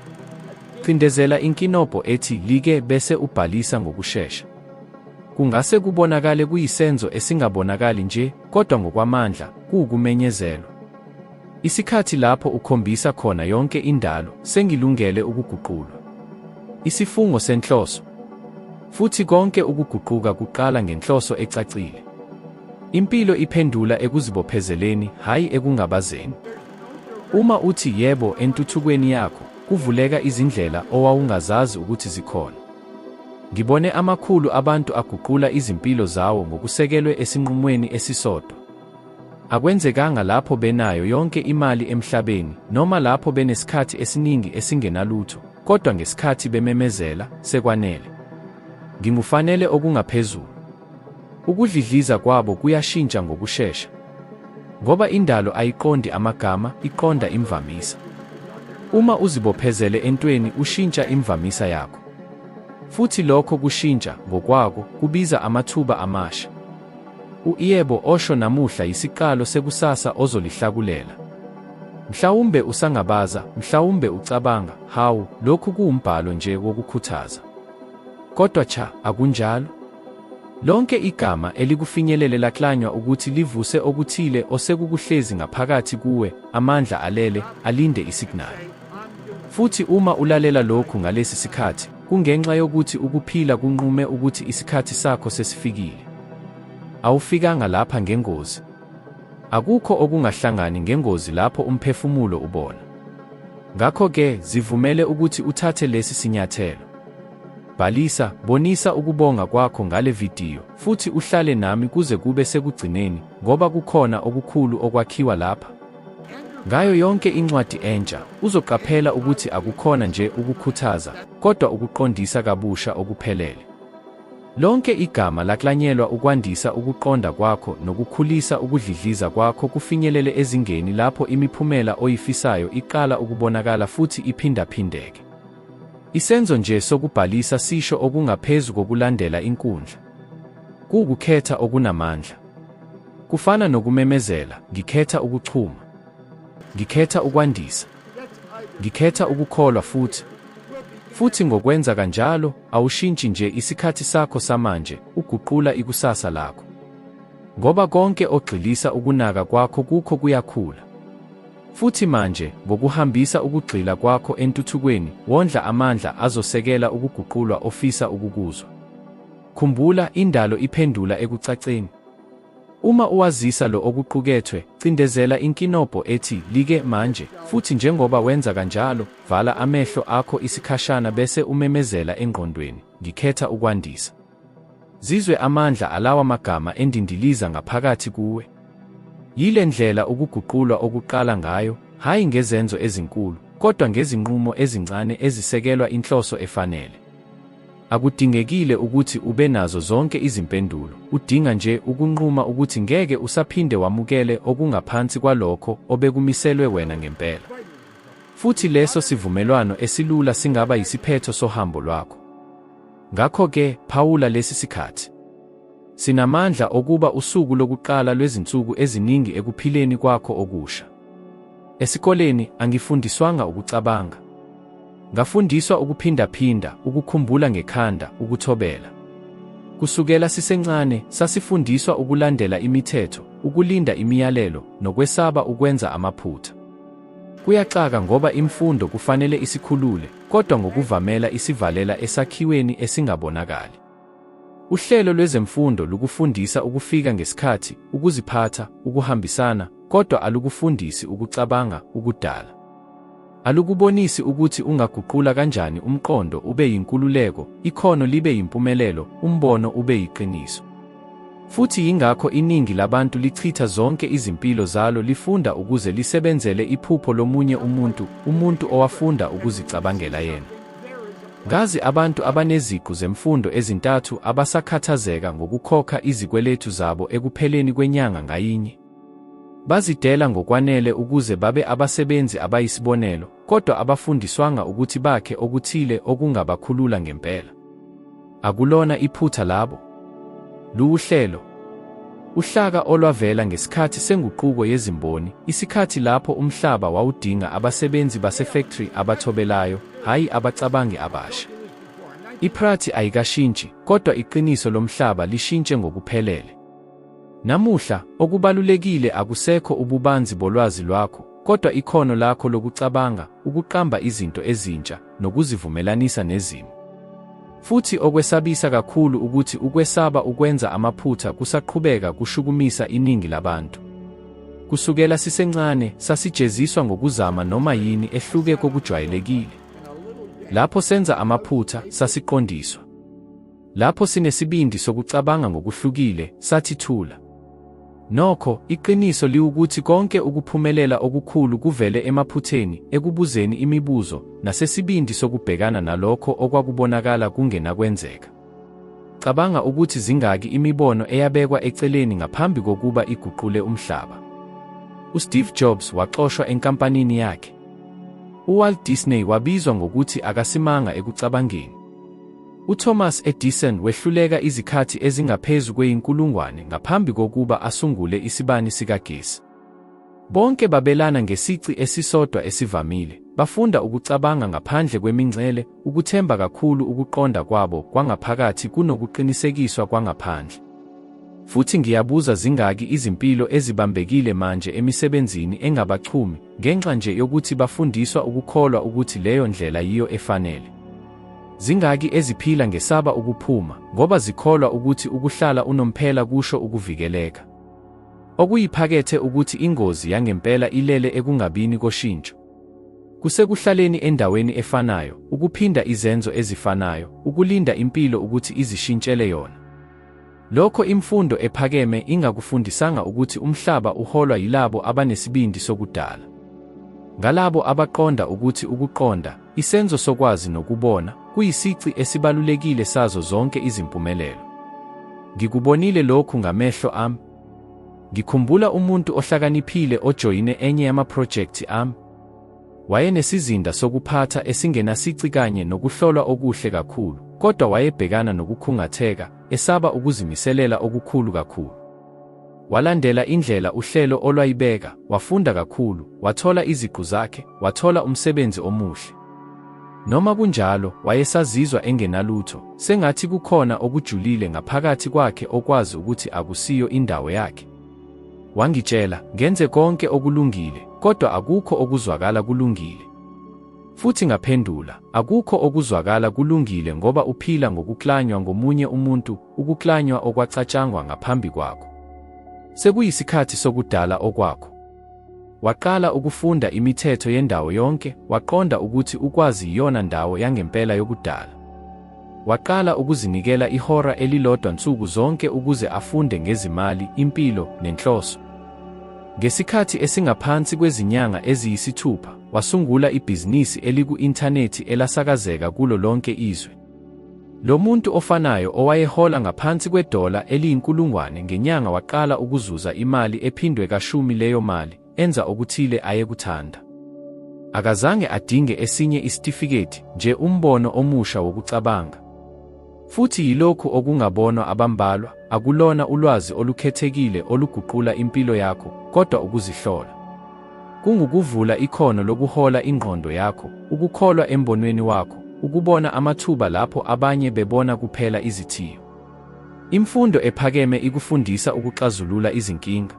Cindezela inkinobho ethi Like bese ubhalisa ngokushesha. Kungase kubonakale kuyisenzo esingabonakali nje, kodwa ngokwamandla, kuwukumenyezelwa. Isikhathi lapho ukhombisa khona yonke indalo, sengilungele ukuguqulwa. Isifungo senhloso. Futhi konke ukuguquka kuqala ngenhloso ecacile. Impilo iphendula ekuzibophezeleni, hhayi ekungabazeni. Uma uthi yebo entuthukweni yakho, kuvuleka izindlela owawungazazi ukuthi zikhona. Ngibone amakhulu abantu aguqula izimpilo zawo ngokusekelwe esinqumweni esisodwa. Akwenzekanga lapho benayo yonke imali emhlabeni noma lapho benesikhathi esiningi esingenalutho, kodwa ngesikhathi bememezela, Sekwanele. Ngingufanele okungaphezulu. Ukudlidliza kwabo kuyashintsha ngokushesha. Ngoba indalo ayiqondi amagama, iqonda imvamisa. Uma uzibophezele entweni ushintsha imvamisa yakho. Futhi lokho kushintsha, ngokwako, kubiza amathuba amasha. U-Yebo osho namuhla yisiqalo sekusasa ozolihlakulela. Mhlawumbe usangabaza, mhlawumbe ucabanga, Hawu, lokhu kuwumbhalo nje wokukhuthaza. Kodwa cha, akunjalo. Lonke igama elikufinyelele laklanywa ukuthi livuse okuthile osekukuhlezi ngaphakathi kuwe, amandla alele, alinde isignali. Futhi uma ulalela lokhu ngalesi sikhathi, kungenxa yokuthi ukuphila kunqume ukuthi isikhathi sakho sesifikile. Awufikanga lapha ngengozi. Akukho okungahlangani ngengozi lapho umphefumulo ubona. Ngakho-ke, zivumele ukuthi uthathe lesi sinyathelo. Bhalisa, bonisa ukubonga kwakho ngale vidiyo, futhi uhlale nami kuze kube sekugcineni, ngoba kukhona okukhulu okwakhiwa lapha. Ngayo yonke incwadi entsha, uzoqaphela ukuthi akukhona nje ukukhuthaza, kodwa ukuqondisa kabusha okuphelele. Lonke igama laklanyelwa ukwandisa ukuqonda kwakho nokukhulisa ukudlidliza kwakho kufinyelele ezingeni lapho imiphumela oyifisayo iqala ukubonakala futhi iphindaphindeke. Isenzo nje sokubhalisa sisho okungaphezu kokulandela inkundla. Kuwukukhetha okunamandla. Kufana nokumemezela, ngikhetha ukuchuma. Ngikhetha ukwandisa. Ngikhetha ukukholwa futhi. Futhi ngokwenza kanjalo, awushintshi nje isikhathi sakho samanje, uguqula ikusasa lakho. Ngoba konke ogxilisa ukunaka kwakho kukho kuyakhula. Futhi manje, ngokuhambisa ukugxila kwakho entuthukweni, wondla amandla azosekela ukuguqulwa ofisa ukukuzwa. Khumbula, indalo iphendula ekucaceni. Uma uwazisa lo okuqukethwe, cindezela inkinobho ethi Like manje, futhi njengoba wenza kanjalo, vala amehlo akho isikhashana bese umemezela engqondweni, Ngikhetha ukwandisa. Zizwe amandla alawa magama endindiliza ngaphakathi kuwe. Yile ndlela ukuguqulwa okuqala ngayo, hhayi ngezenzo ezinkulu, kodwa ngezinqumo ezincane ezisekelwa inhloso efanele. Akudingekile ukuthi ube nazo zonke izimpendulo, udinga nje ukunquma ukuthi ngeke usaphinde wamukele okungaphansi kwalokho obekumiselwe wena ngempela. Futhi leso sivumelwano esilula singaba yisiphetho sohambo lwakho. Ngakho-ke, phawula lesi sikhathi. Sinamandla okuba usuku lokuqala lwezinsuku eziningi ekuphileni kwakho okusha. Esikoleni, angifundiswanga ukucabanga. Ngafundiswa ukuphindaphinda, ukukhumbula ngekhanda, ukuthobela. Kusukela sisencane, sasifundiswa ukulandela imithetho, ukulinda imiyalelo, nokwesaba ukwenza amaphutha. Kuyaxaka ngoba imfundo kufanele isikhulule, kodwa ngokuvamela isivalela esakhiweni esingabonakali. Uhlelo lwezemfundo lukufundisa ukufika ngesikhathi, ukuziphatha, ukuhambisana, kodwa alukufundisi ukucabanga, ukudala. Alukubonisi ukuthi ungaguqula kanjani umqondo ube yinkululeko, ikhono libe yimpumelelo, umbono ube yiqiniso. Futhi yingakho iningi labantu lichitha zonke izimpilo zalo lifunda ukuze lisebenzele iphupho lomunye umuntu, umuntu owafunda ukuzicabangela yena. Ngazi abantu abaneziqu zemfundo ezintathu abasakhathazeka ngokukhokha izikweletu zabo ekupheleni kwenyanga ngayinye. Bazidela ngokwanele ukuze babe abasebenzi abayisibonelo, kodwa abafundiswanga ukuthi bakhe okuthile okungabakhulula ngempela. Akulona iphutha labo. Luwuhlelo. Uhlaka olwavela ngesikhathi senguquko yezimboni, isikhathi lapho umhlaba wawudinga abasebenzi basefektri abathobelayo, hhayi abacabangi abasha. Iprathi ayikashintshi, kodwa iqiniso lomhlaba lishintshe ngokuphelele. Namuhla, okubalulekile akusekho ububanzi bolwazi lwakho, kodwa ikhono lakho lokucabanga, ukuqamba izinto ezintsha, nokuzivumelanisa nezimo. Futhi okwesabisa kakhulu ukuthi ukwesaba ukwenza amaphutha kusaqhubeka kushukumisa iningi labantu. Kusukela sisencane, sasijeziswa ngokuzama noma yini ehluke kokujwayelekile. Lapho senza amaphutha, sasiqondiswa. Lapho sinesibindi sokucabanga ngokuhlukile, sathi thula. Nokho, iqiniso liwukuthi konke ukuphumelela okukhulu kuvele emaphutheni, ekubuzeni imibuzo, nasesibindi sokubhekana nalokho okwakubonakala kungenakwenzeka. Cabanga ukuthi zingaki imibono eyabekwa eceleni ngaphambi kokuba iguqule umhlaba. USteve Jobs waxoshwa enkampanini yakhe. UWalt Disney wabizwa ngokuthi akasimanga ekucabangeni. UThomas Edison wehluleka izikhathi ezingaphezu kweyinkulungwane ngaphambi kokuba asungule isibani sikagesi. Bonke babelana ngesici esisodwa esivamile, bafunda ukucabanga ngaphandle kwemingcele, ukuthemba kakhulu ukuqonda kwabo kwangaphakathi kunokuqinisekiswa kwangaphandle. Futhi ngiyabuza zingaki izimpilo ezibambekile manje emisebenzini engabachumi ngenxa nje yokuthi bafundiswa ukukholwa ukuthi leyo ndlela yiyo efanele. Zingaki eziphila ngesaba ukuphuma ngoba zikholwa ukuthi ukuhlala unomphela kusho ukuvikeleka. Okuyiphakethe ukuthi ingozi yangempela ilele ekungabini koshintsho. Kusekuhlaleni endaweni efanayo, ukuphinda izenzo ezifanayo, ukulinda impilo ukuthi izishintshele yona. Lokho imfundo ephakeme ingakufundisanga ukuthi umhlaba uholwa yilabo abanesibindi sokudala. Ngalabo abaqonda ukuthi ukuqonda, isenzo sokwazi nokubona, kuyisici esibalulekile sazo zonke izimpumelelo. Ngikubonile lokhu ngamehlo ami. Ngikhumbula umuntu ohlakaniphile ojoyine enye yamaphrojekthi ami. Wayenesizinda sokuphatha esingenasici kanye nokuhlolwa okuhle kakhulu, kodwa wayebhekana nokukhungatheka, esaba ukuzimiselela okukhulu kakhulu. Walandela indlela uhlelo olwayibeka, wafunda kakhulu, wathola iziqu zakhe, wathola umsebenzi omuhle. Noma kunjalo, wayesazizwa engenalutho, sengathi kukhona okujulile ngaphakathi kwakhe okwazi ukuthi akusiyo indawo yakhe. Wangitshela, ngenze konke okulungile, kodwa akukho okuzwakala kulungile. Futhi ngaphendula, akukho okuzwakala kulungile ngoba uphila ngokuklanywa ngomunye umuntu, ukuklanywa okwacatshangwa ngaphambi kwakho. Sekuyisikhathi sokudala okwakho. Waqala ukufunda imithetho yendawo yonke, waqonda ukuthi ukwazi yiyona ndawo yangempela yokudala. Waqala ukuzinikela ihora elilodwa nsuku zonke ukuze afunde ngezimali, impilo, nenhloso. Ngesikhathi esingaphansi kwezinyanga eziyisithupha, wasungula ibhizinisi eliku-inthanethi elasakazeka kulo lonke izwe. Lo muntu ofanayo owayehola ngaphansi kwedola eliyinkulungwane ngenyanga waqala ukuzuza imali ephindwe kashumi leyo mali, enza okuthile ayekuthanda. Akazange adinge esinye isitifiketi, nje umbono omusha wokucabanga. Futhi yilokhu okungabonwa abambalwa, akulona ulwazi olukhethekile oluguqula impilo yakho, kodwa ukuzihlola. Kungukuvula ikhono lokuhola ingqondo yakho, ukukholwa embonweni wakho, ukubona amathuba lapho abanye bebona kuphela izithiyo. Imfundo ephakeme ikufundisa ukuxazulula izinkinga.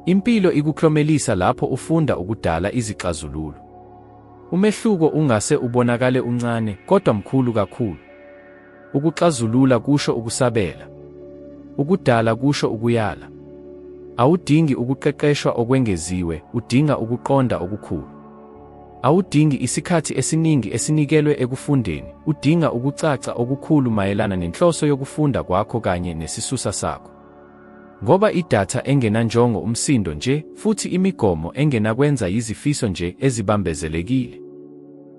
Impilo ikuklomelisa lapho ufunda ukudala izixazululo. Umehluko ungase ubonakale uncane, kodwa mkhulu kakhulu. Ukuxazulula kusho ukusabela. Ukudala kusho ukuyala. Awudingi ukuqeqeshwa okwengeziwe, udinga ukuqonda okukhulu. Awudingi isikhathi esiningi esinikelwe ekufundeni, udinga ukucaca okukhulu mayelana nenhloso yokufunda kwakho kanye nesisusa sakho. Ngoba idatha engenanjongo umsindo nje, futhi imigomo engenakwenza yizifiso nje ezibambezelekile.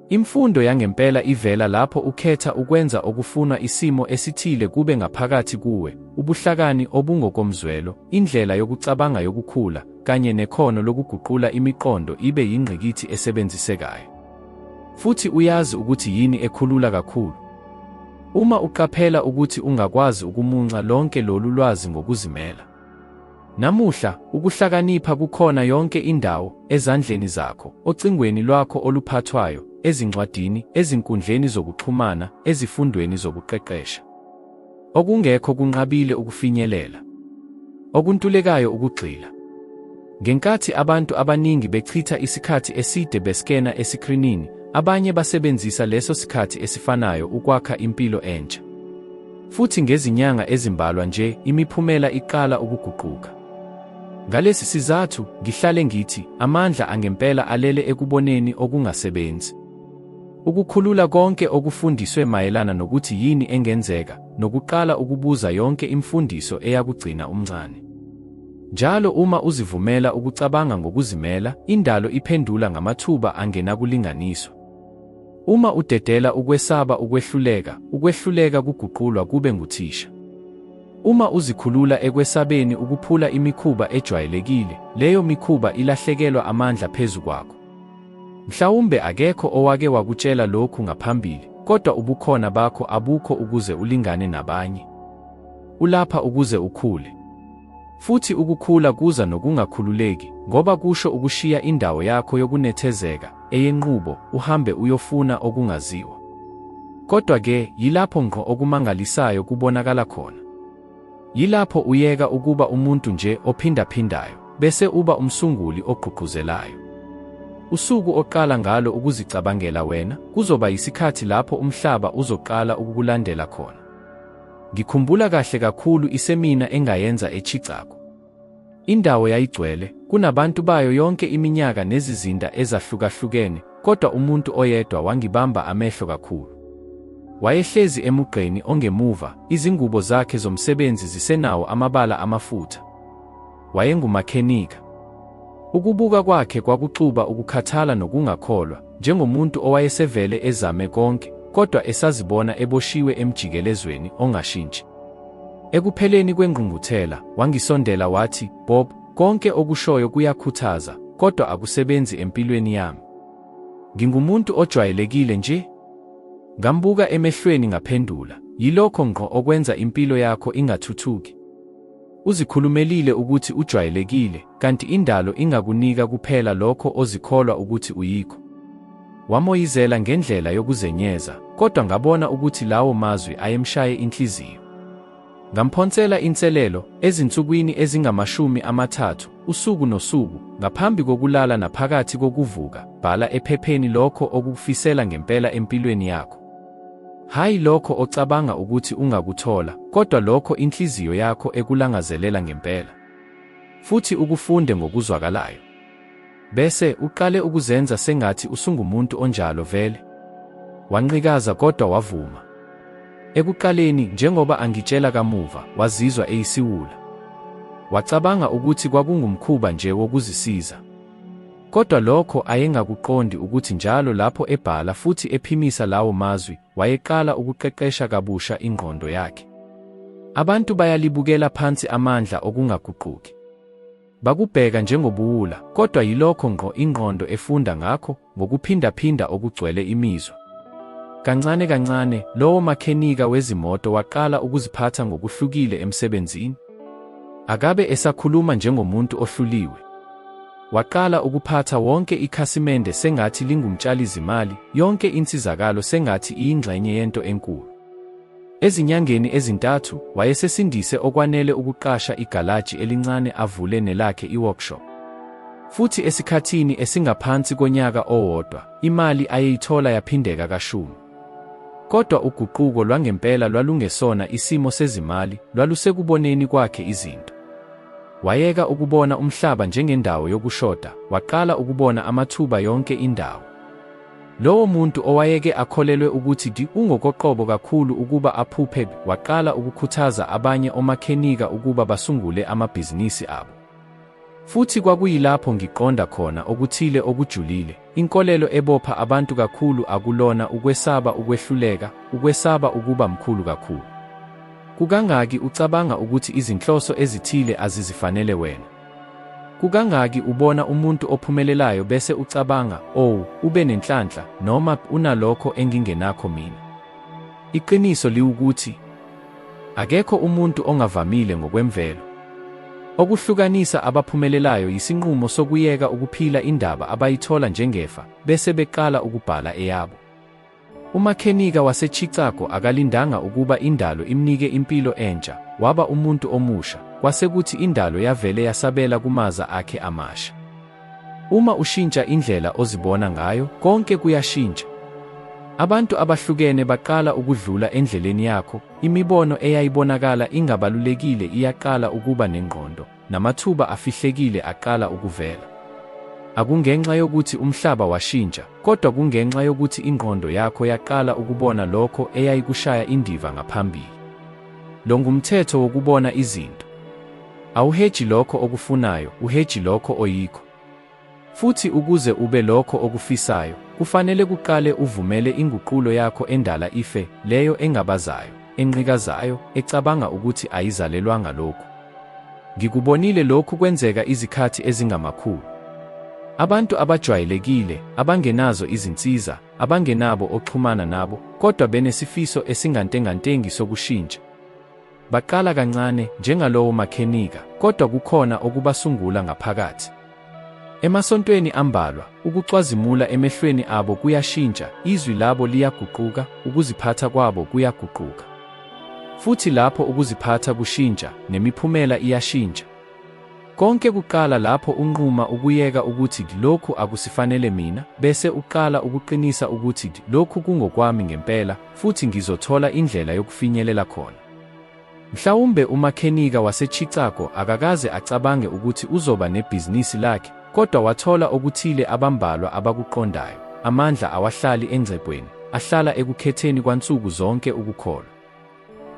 Imfundo yangempela ivela lapho ukhetha ukwenza okufunwa isimo esithile kube ngaphakathi kuwe, ubuhlakani obungokomzwelo, indlela yokucabanga yokukhula, kanye nekhono lokuguqula imiqondo ibe yingqikithi esebenzisekayo. Futhi uyazi ukuthi yini ekhulula kakhulu? Uma uqaphela ukuthi ungakwazi ukumunca lonke lolu lwazi ngokuzimela. Namuhla, ukuhlakanipha kukhona yonke indawo, ezandleni zakho, ocingweni lwakho oluphathwayo, ezincwadini, ezinkundleni zokuxhumana, ezifundweni zokuqeqesha. Okungekho kunqabile ukufinyelela. Okuntulekayo ukugxila. Ngenkathi abantu abaningi bechitha isikhathi eside beskena esikrinini, abanye basebenzisa leso sikhathi esifanayo ukwakha impilo entsha. Futhi ngezinyanga ezimbalwa nje, imiphumela iqala ukuguquka. Ngalesi sizathu, ngihlale ngithi, amandla angempela alele ekuboneni okungasebenzi. Ukukhulula konke okufundiswe mayelana nokuthi yini engenzeka, nokuqala ukubuza yonke imfundiso eyakugcina umncane. Njalo uma uzivumela ukucabanga ngokuzimela, indalo iphendula ngamathuba angenakulinganiswa. Uma udedela ukwesaba ukwehluleka, ukwehluleka kuguqulwa kube nguthisha. Uma uzikhulula ekwesabeni ukuphula imikhuba ejwayelekile, leyo mikhuba ilahlekelwa amandla phezu kwakho. Mhlawumbe akekho owake wakutshela lokhu ngaphambili, kodwa ubukhona bakho abukho ukuze ulingane nabanye. Ulapha ukuze ukhule. Futhi ukukhula kuza nokungakhululeki, ngoba kusho ukushiya indawo yakho yokunethezeka, eyenqubo, uhambe uyofuna okungaziwa. Kodwa-ke, yilapho ngqo okumangalisayo kubonakala khona. Yilapho uyeka ukuba umuntu nje ophindaphindayo, bese uba umsunguli ogqugquzelayo. Usuku oqala ngalo ukuzicabangela wena, kuzoba yisikhathi lapho umhlaba uzoqala ukukulandela khona. Ngikhumbula kahle kakhulu isemina engayenza eChicago. Indawo yayigcwele, Kunabantu bayo yonke iminyaka nezizinda ezahlukahlukene, kodwa umuntu oyedwa wangibamba amehlo kakhulu. Wayehlezi emugqeni ongemuva, izingubo zakhe zomsebenzi zisenawo amabala amafutha. Wayengumakhenika. Ukubuka kwakhe kwakuxuba ukukhathala nokungakholwa, njengomuntu owayesevele ezame konke, kodwa esazibona eboshiwe emjikelezweni ongashintshi. Ekupheleni kwengqungquthela, wangisondela wathi, Bob, konke okushoyo kuyakhuthaza, kodwa akusebenzi empilweni yami. Ngingumuntu ojwayelekile nje. Ngambuka emehlweni ngaphendula, Yilokho ngqo okwenza impilo yakho ingathuthuki. Uzikhulumelile ukuthi ujwayelekile, kanti indalo ingakunika kuphela lokho ozikholwa ukuthi uyikho. Wamoyizela ngendlela yokuzenyeza, kodwa ngabona ukuthi lawo mazwi ayemshaye inhliziyo. Ngamphonsela inselelo, ezinsukwini ezingama-30, usuku nosuku, ngaphambi kokulala naphakathi kokuvuka, bhala ephepheni lokho okukufisela ngempela empilweni yakho. Hhayi lokho ocabanga ukuthi ungakuthola, kodwa lokho inhliziyo yakho ekulangazelela ngempela. Futhi ukufunde ngokuzwakalayo. Bese, uqale ukuzenza sengathi usungumuntu onjalo vele. Wanqikaza kodwa wavuma. Ekuqaleni, njengoba angitshela kamuva, wazizwa eyisiwula. Wacabanga ukuthi kwakungumkhuba nje wokuzisiza. Kodwa lokho ayengakuqondi ukuthi njalo lapho ebhala futhi ephimisa lawo mazwi, wayeqala ukuqeqesha kabusha ingqondo yakhe. Abantu bayalibukela phansi amandla okungaguquki. Bakubheka njengobuwula, kodwa yilokho ngqo ingqondo efunda ngakho ngokuphindaphinda okugcwele imizwa. Kancane kancane, lowo makhenika wezimoto waqala ukuziphatha ngokuhlukile emsebenzini. Akabe esakhuluma njengomuntu ohluliwe. Waqala ukuphatha wonke ikhasimende sengathi lingumtshali-zimali, yonke insizakalo sengathi iyingxenye yento enkulu. Ezinyangeni ezintathu, wayesesindise okwanele ukuqasha igalaji elincane avule nelakhe i-workshop. Futhi esikhathini esingaphansi konyaka owodwa, imali ayeyithola yaphindeka kashumi. Kodwa uguquko lwangempela lwalungesona isimo sezimali, lwalusekuboneni kwakhe izinto. Wayeka ukubona umhlaba njengendawo yokushoda, waqala ukubona amathuba yonke indawo. Lowo muntu owayeke akholelwe ukuthi di ungokoqobo kakhulu ukuba aphuphe waqala ukukhuthaza abanye omakhenika ukuba basungule amabhizinisi abo. Futhi kwakuyilapho ngiqonda khona okuthile okujulile, inkolelo ebopha abantu kakhulu akulona ukwesaba ukwehluleka, ukwesaba ukuba mkhulu kakhulu. Kukangaki ucabanga ukuthi izinhloso ezithile azizifanele wena? Kukangaki ubona umuntu ophumelelayo bese ucabanga, Oh, ube nenhlanhla, noma unalokho engingenakho mina. Iqiniso liwukuthi, akekho umuntu ongavamile ngokwemvelo. Okuhlukanisa abaphumelelayo yisinqumo sokuyeka ukuphila indaba abayithola njengefa bese beqala ukubhala eyabo. Umakhenika waseChicago akalindanga ukuba indalo imnike impilo entsha, waba umuntu omusha, kwase kuthi indalo yavele yasabela kumaza akhe amasha. Uma ushintsha indlela ozibona ngayo, konke kuyashintsha. Abantu abahlukene baqala ukudlula endleleni yakho, imibono eyayibonakala ingabalulekile iyaqala ukuba nengqondo, namathuba afihlekile aqala ukuvela. Akungenxa yokuthi umhlaba washintsha, kodwa kungenxa yokuthi ingqondo yakho yaqala ukubona lokho eyayikushaya indiva ngaphambili. Lo ngumthetho wokubona izinto. Awuheji lokho okufunayo, uheji lokho oyikho. Futhi ukuze ube lokho okufisayo, kufanele kuqale uvumele inguqulo yakho endala ife, leyo engabazayo, enqikazayo, ecabanga ukuthi ayizalelwanga lokhu. Ngikubonile lokhu kwenzeka izikhathi ezingamakhulu. Abantu abajwayelekile, abangenazo izinsiza, abangenabo oxhumana nabo, kodwa benesifiso esingantengantengi sokushintsha. Baqala kancane, njengalowo makhenika, kodwa kukhona okubasungula ngaphakathi. Emasontweni ambalwa, ukucwazimula emehlweni abo kuyashintsha, izwi labo liyaguquka, ukuziphatha kwabo kuyaguquka. Futhi lapho ukuziphatha kushintsha, nemiphumela iyashintsha. Konke kuqala lapho unquma ukuyeka ukuthi lokhu akusifanele mina, bese uqala ukuqinisa ukuthi lokhu kungokwami ngempela, futhi ngizothola indlela yokufinyelela khona. Mhlawumbe umakhenika waseChicago akakaze acabange ukuthi uzoba nebhizinisi lakhe, kodwa wathola okuthile abambalwa abakuqondayo, amandla awahlali engcebweni, ahlala ekukhetheni kwansuku zonke ukukholwa.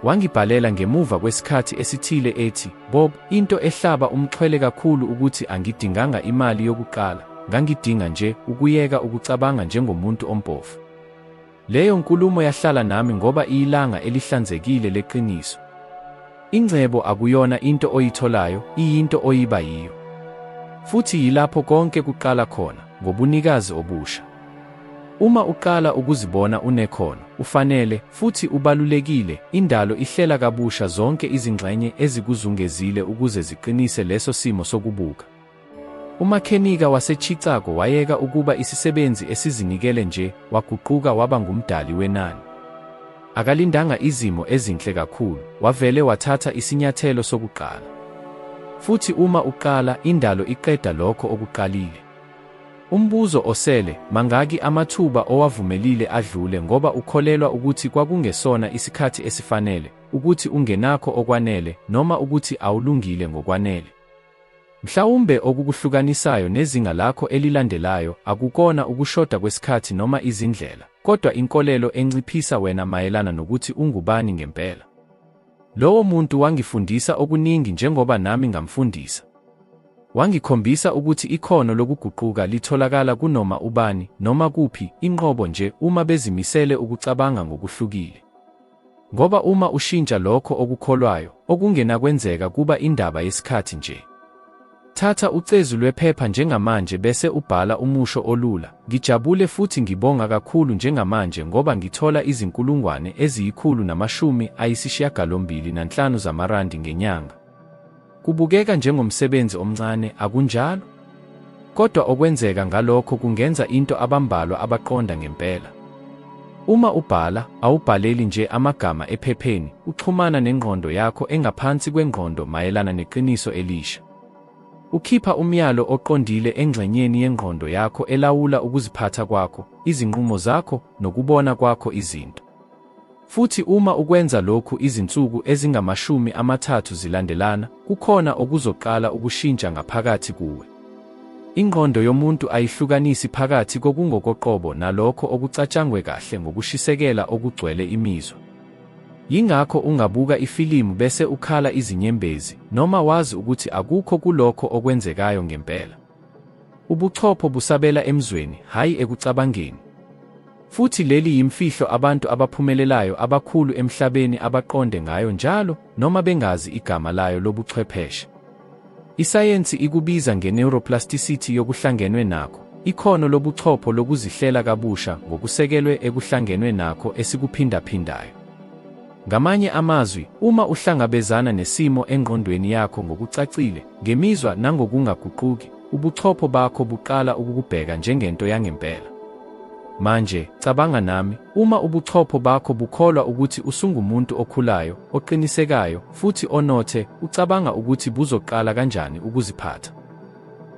Wangibhalela ngemuva kwesikhathi esithile ethi, Bob, into ehlaba umxhwele kakhulu ukuthi angidinganga imali yokuqala, ngangidinga nje ukuyeka ukucabanga njengomuntu ompofu. Leyo nkulumo yahlala nami ngoba iyilanga elihlanzekile leqiniso. Ingcebo akuyona into oyitholayo, iyinto oyiba yiyo. Futhi yilapho konke kuqala khona, ngobunikazi obusha. Uma uqala ukuzibona unekhono, ufanele, futhi ubalulekile, indalo ihlela kabusha zonke izingxenye ezikuzungezile ukuze ziqinise leso simo sokubuka. Umakhenika waseChicago wayeka ukuba isisebenzi esizinikele nje, waguquka waba ngumdali wenani. Akalindanga izimo ezinhle kakhulu, wavele wathatha isinyathelo sokuqala. Futhi uma uqala, indalo iqeda lokho okuqalile. Umbuzo osele, mangaki amathuba owavumelile adlule ngoba ukholelwa ukuthi kwakungesona isikhathi esifanele, ukuthi ungenakho okwanele, noma ukuthi awulungile ngokwanele? Mhlawumbe okukuhlukanisayo nezinga lakho elilandelayo akukona ukushoda kwesikhathi noma izindlela, kodwa inkolelo enciphisa wena mayelana nokuthi ungubani ngempela. Lowo muntu wangifundisa okuningi njengoba nami ngamfundisa. Wangikhombisa ukuthi ikhono lokuguquka litholakala kunoma ubani, noma kuphi, inqobo nje uma bezimisele ukucabanga ngokuhlukile. Ngoba uma ushintsha lokho okukholwayo, okungenakwenzeka kuba indaba yesikhathi nje. Thatha ucezu lwephepha njengamanje bese ubhala umusho olula, Ngijabule futhi ngibonga kakhulu njengamanje ngoba ngithola izi-185 zamarandi ngenyanga. Kubukeka njengomsebenzi omncane, akunjalo? Kodwa okwenzeka ngalokho kungenza into abambalwa abaqonda ngempela. Uma ubhala, awubhaleli nje amagama ephepheni, uxhumana nengqondo yakho engaphansi kwengqondo mayelana neqiniso elisha. Ukhipha umyalo oqondile engxenyeni yengqondo yakho elawula ukuziphatha kwakho, izinqumo zakho, nokubona kwakho izinto. Futhi uma ukwenza lokhu izinsuku ezingama-30 zilandelana, kukhona okuzoqala ukushintsha ngaphakathi kuwe. Ingqondo yomuntu ayihlukanisi phakathi kokungokoqobo nalokho okucatshangwe kahle ngokushisekela okugcwele imizwa. Yingakho ungabuka ifilimu bese ukhala izinyembezi, noma wazi ukuthi akukho kulokho okwenzekayo ngempela. Ubuchopho busabela emzweni, hhayi ekucabangeni. Futhi leli yimfihlo abantu abaphumelelayo abakhulu emhlabeni abaqonde ngayo njalo, noma bengazi igama layo lobuchwepheshe. Isayensi ikubiza nge-neuroplasticity yokuhlangenwe nakho, ikhono lobuchopho lokuzihlela kabusha ngokusekelwe ekuhlangenwe nakho esikuphindaphindayo. Ngamanye amazwi, uma uhlangabezana nesimo engqondweni yakho ngokucacile, ngemizwa nangokungaguquki, ubuchopho bakho buqala ukukubheka njengento yangempela. Manje, cabanga nami, uma ubuchopho bakho bukholwa ukuthi usungumuntu okhulayo, oqinisekayo, futhi onothe, ucabanga ukuthi buzoqala kanjani ukuziphatha?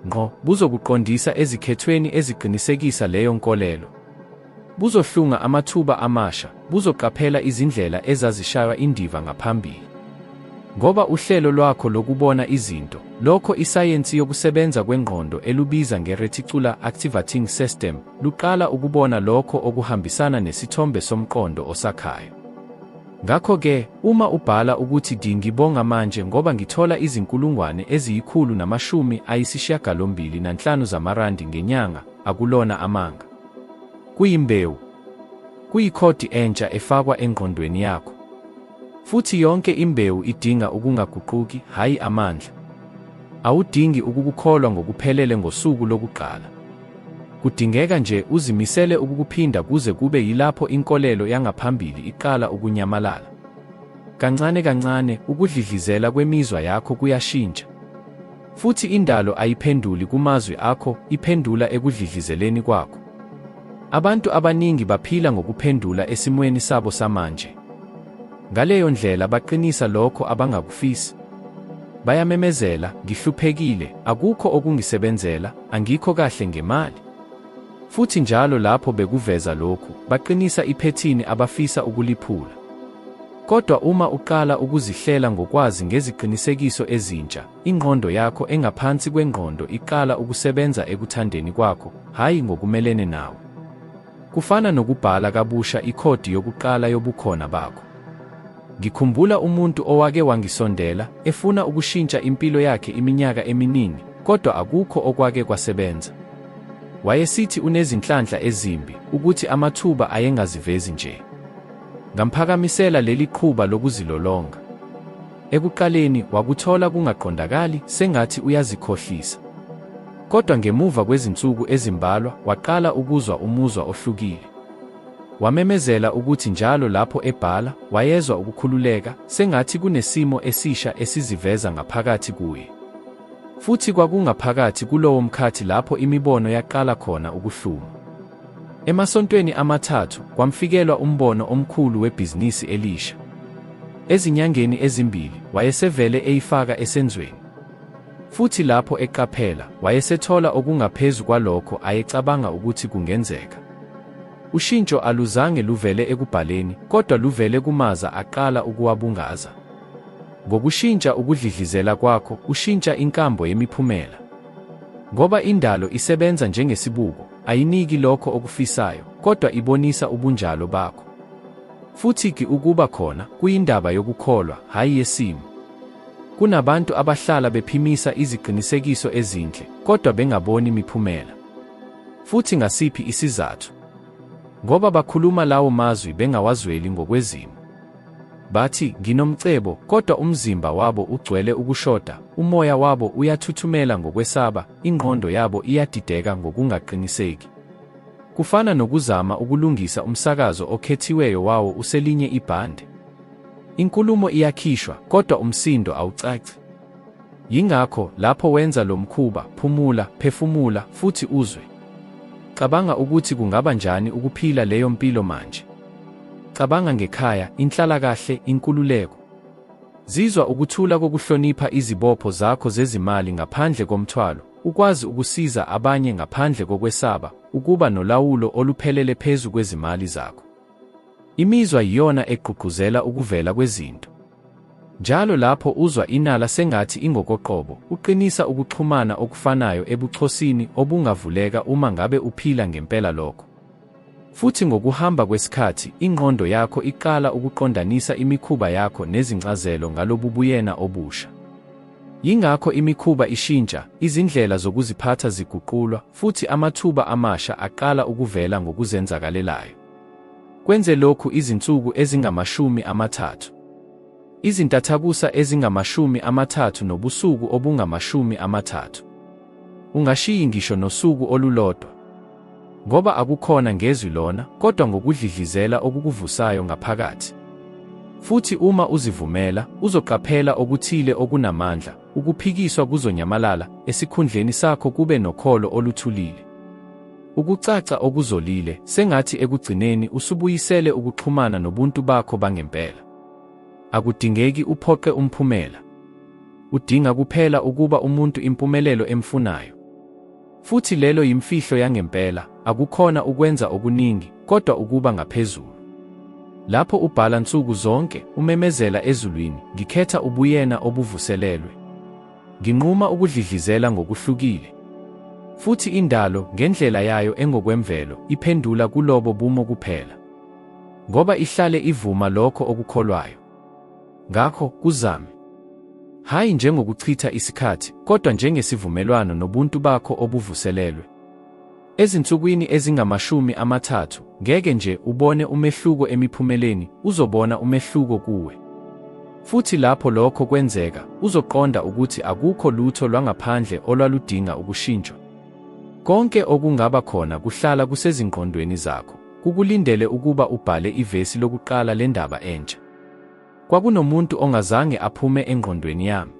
Ngqo, buzokuqondisa ezikhethweni eziqinisekisa leyo nkolelo. Buzohlunga amathuba amasha, buzoqaphela izindlela ezazishaywa indiva ngaphambili. Ngoba uhlelo lwakho lokubona izinto, lokho isayensi yokusebenza kwengqondo elubiza nge-reticular activating system, luqala ukubona lokho okuhambisana nesithombe somqondo osakhayo. Ngakho-ke, uma ubhala ukuthi di ngibonga manje ngoba ngithola izi-185 zamarandi ngenyanga, akulona amanga. Kuyimbewu. Kuyikhodi entsha efakwa engqondweni yakho. Futhi yonke imbewu idinga ukungaguquki, hhayi amandla. Awudingi ukukukholwa ngokuphelele ngosuku lokuqala. Kudingeka nje uzimisele ukukuphinda kuze kube yilapho inkolelo yangaphambili iqala ukunyamalala. Kancane kancane, ukudlidlizela kwemizwa yakho kuyashintsha. Futhi indalo ayiphenduli kumazwi akho, iphendula ekudlidlizeleni kwakho. Abantu abaningi baphila ngokuphendula esimweni sabo samanje. Ngaleyo ndlela baqinisa lokho abangakufisi. Bayamemezela, Ngihluphekile, akukho okungisebenzela, angikho kahle ngemali. Futhi njalo lapho bekuveza lokhu, baqinisa iphethini abafisa ukuliphula. Kodwa uma uqala ukuzihlela ngokwazi ngeziqinisekiso ezintsha, ingqondo yakho engaphansi kwengqondo iqala ukusebenza ekuthandeni kwakho, hhayi ngokumelene nawe. Kufana nokubhala kabusha ikhodi yokuqala yobukhona bakho. Ngikhumbula umuntu owake wangisondela, efuna ukushintsha impilo yakhe iminyaka eminingi, kodwa akukho okwake kwasebenza. Wayesithi unezinhlanhla ezimbi, ukuthi amathuba ayengazivezi nje. Ngamphakamisela leli qhuba lokuzilolonga. Ekuqaleni, wakuthola kungaqondakali, sengathi uyazikhohlisa. Kodwa ngemuva kwezinsuku ezimbalwa, waqala ukuzwa umuzwa ohlukile. Wamemezela ukuthi njalo lapho ebhala, wayezwa ukukhululeka, sengathi kunesimo esisha esiziveza ngaphakathi kuye. Futhi kwakungaphakathi kulowo mkhathi lapho imibono yaqala khona ukuhluma. Emasontweni amathathu, kwamfikelwa umbono omkhulu webhizinisi elisha. Ezinyangeni ezimbili, wayesevele eyifaka esenzweni. Futhi lapho eqaphela, wayesethola okungaphezu kwalokho ayecabanga ukuthi kungenzeka. Ushintsho aluzange luvele ekubhaleni, kodwa luvele kumaza aqala ukuwabungaza. Ngokushintsha ukudlidlizela kwakho, ushintsha inkambo yemiphumela. Ngoba indalo isebenza njengesibuko, ayiniki lokho okufisayo, kodwa ibonisa ubunjalo bakho. Futhi-ke ukuba khona kuyindaba yokukholwa, hhayi yesimo. Kunabantu abahlala bephimisa iziqinisekiso ezinhle, kodwa bengaboni miphumela. Futhi ngasiphi isizathu? Ngoba bakhuluma lawo mazwi bengawazweli ngokwezimo. Bathi, Nginomcebo, kodwa umzimba wabo ugcwele ukushoda, umoya wabo uyathuthumela ngokwesaba, ingqondo yabo iyadideka ngokungaqiniseki. Kufana nokuzama ukulungisa umsakazo okhethiweyo wawo uselinye ibhande. Inkulumo iyakhishwa, kodwa umsindo awucaci. Yingakho, lapho wenza lo mkhuba, phumula, phefumula, futhi uzwe. Cabanga ukuthi kungaba njani ukuphila leyo mpilo manje. Cabanga ngekhaya, inhlalakahle, inkululeko. Zizwa ukuthula kokuhlonipha izibopho zakho zezimali ngaphandle komthwalo, ukwazi ukusiza abanye ngaphandle kokwesaba, ukuba nolawulo oluphelele phezu kwezimali zakho. Imizwa yiyona egqugquzela ukuvela kwezinto. Njalo lapho uzwa inala sengathi ingokoqobo, uqinisa ukuxhumana okufanayo ebuchosini obungavuleka uma ngabe uphila ngempela lokho. Futhi ngokuhamba kwesikhathi, ingqondo yakho iqala ukuqondanisa imikhuba yakho nezincazelo ngalobubuyena obusha. Yingakho imikhuba ishintsha, izindlela zokuziphatha ziguqulwa, futhi amathuba amasha aqala ukuvela ngokuzenzakalelayo. Kwenze lokhu izinsuku ezingama-30. Izintathakusa ezingama-30 nobusuku obungama-30. Ungashiyi ngisho nosuku olulodwa. Ngoba akukhona ngezwi lona, kodwa ngokudlidlizela okukuvusayo ngaphakathi. Futhi uma uzivumela, uzoqaphela okuthile okunamandla, ukuphikiswa kuzonyamalala, esikhundleni sakho kube nokholo oluthulile. Ukucaca okuzolile, sengathi ekugcineni usubuyisele ukuxhumana nobuntu bakho bangempela. Akudingeki uphoqe umphumela. Udinga kuphela ukuba umuntu impumelelo emfunayo. Futhi lelo yimfihlo yangempela, akukhona ukwenza okuningi, kodwa ukuba ngaphezulu. Lapho ubhala nsuku zonke, umemezela ezulwini, ngikhetha ubuyena obuvuselelwe. Nginquma ukudlidlizela ngokuhlukile. Futhi indalo, ngendlela yayo engokwemvelo, iphendula kulobo bumo kuphela. Ngoba ihlale ivuma lokho okukholwayo. Ngakho, kuzame. Hhayi njengokuchitha isikhathi, kodwa njengesivumelwano nobuntu bakho obuvuselelwe. Ezinsukwini ezingama-30, ngeke nje ubone umehluko emiphumeleni, uzobona umehluko kuwe. Futhi lapho lokho kwenzeka, uzoqonda ukuthi akukho lutho lwangaphandle olwaludinga ukushintshwa. Konke okungaba khona kuhlala kusezingqondweni zakho, kukulindele ukuba ubhale ivesi lokuqala lendaba entsha. Kwakunomuntu ongazange aphume engqondweni yami.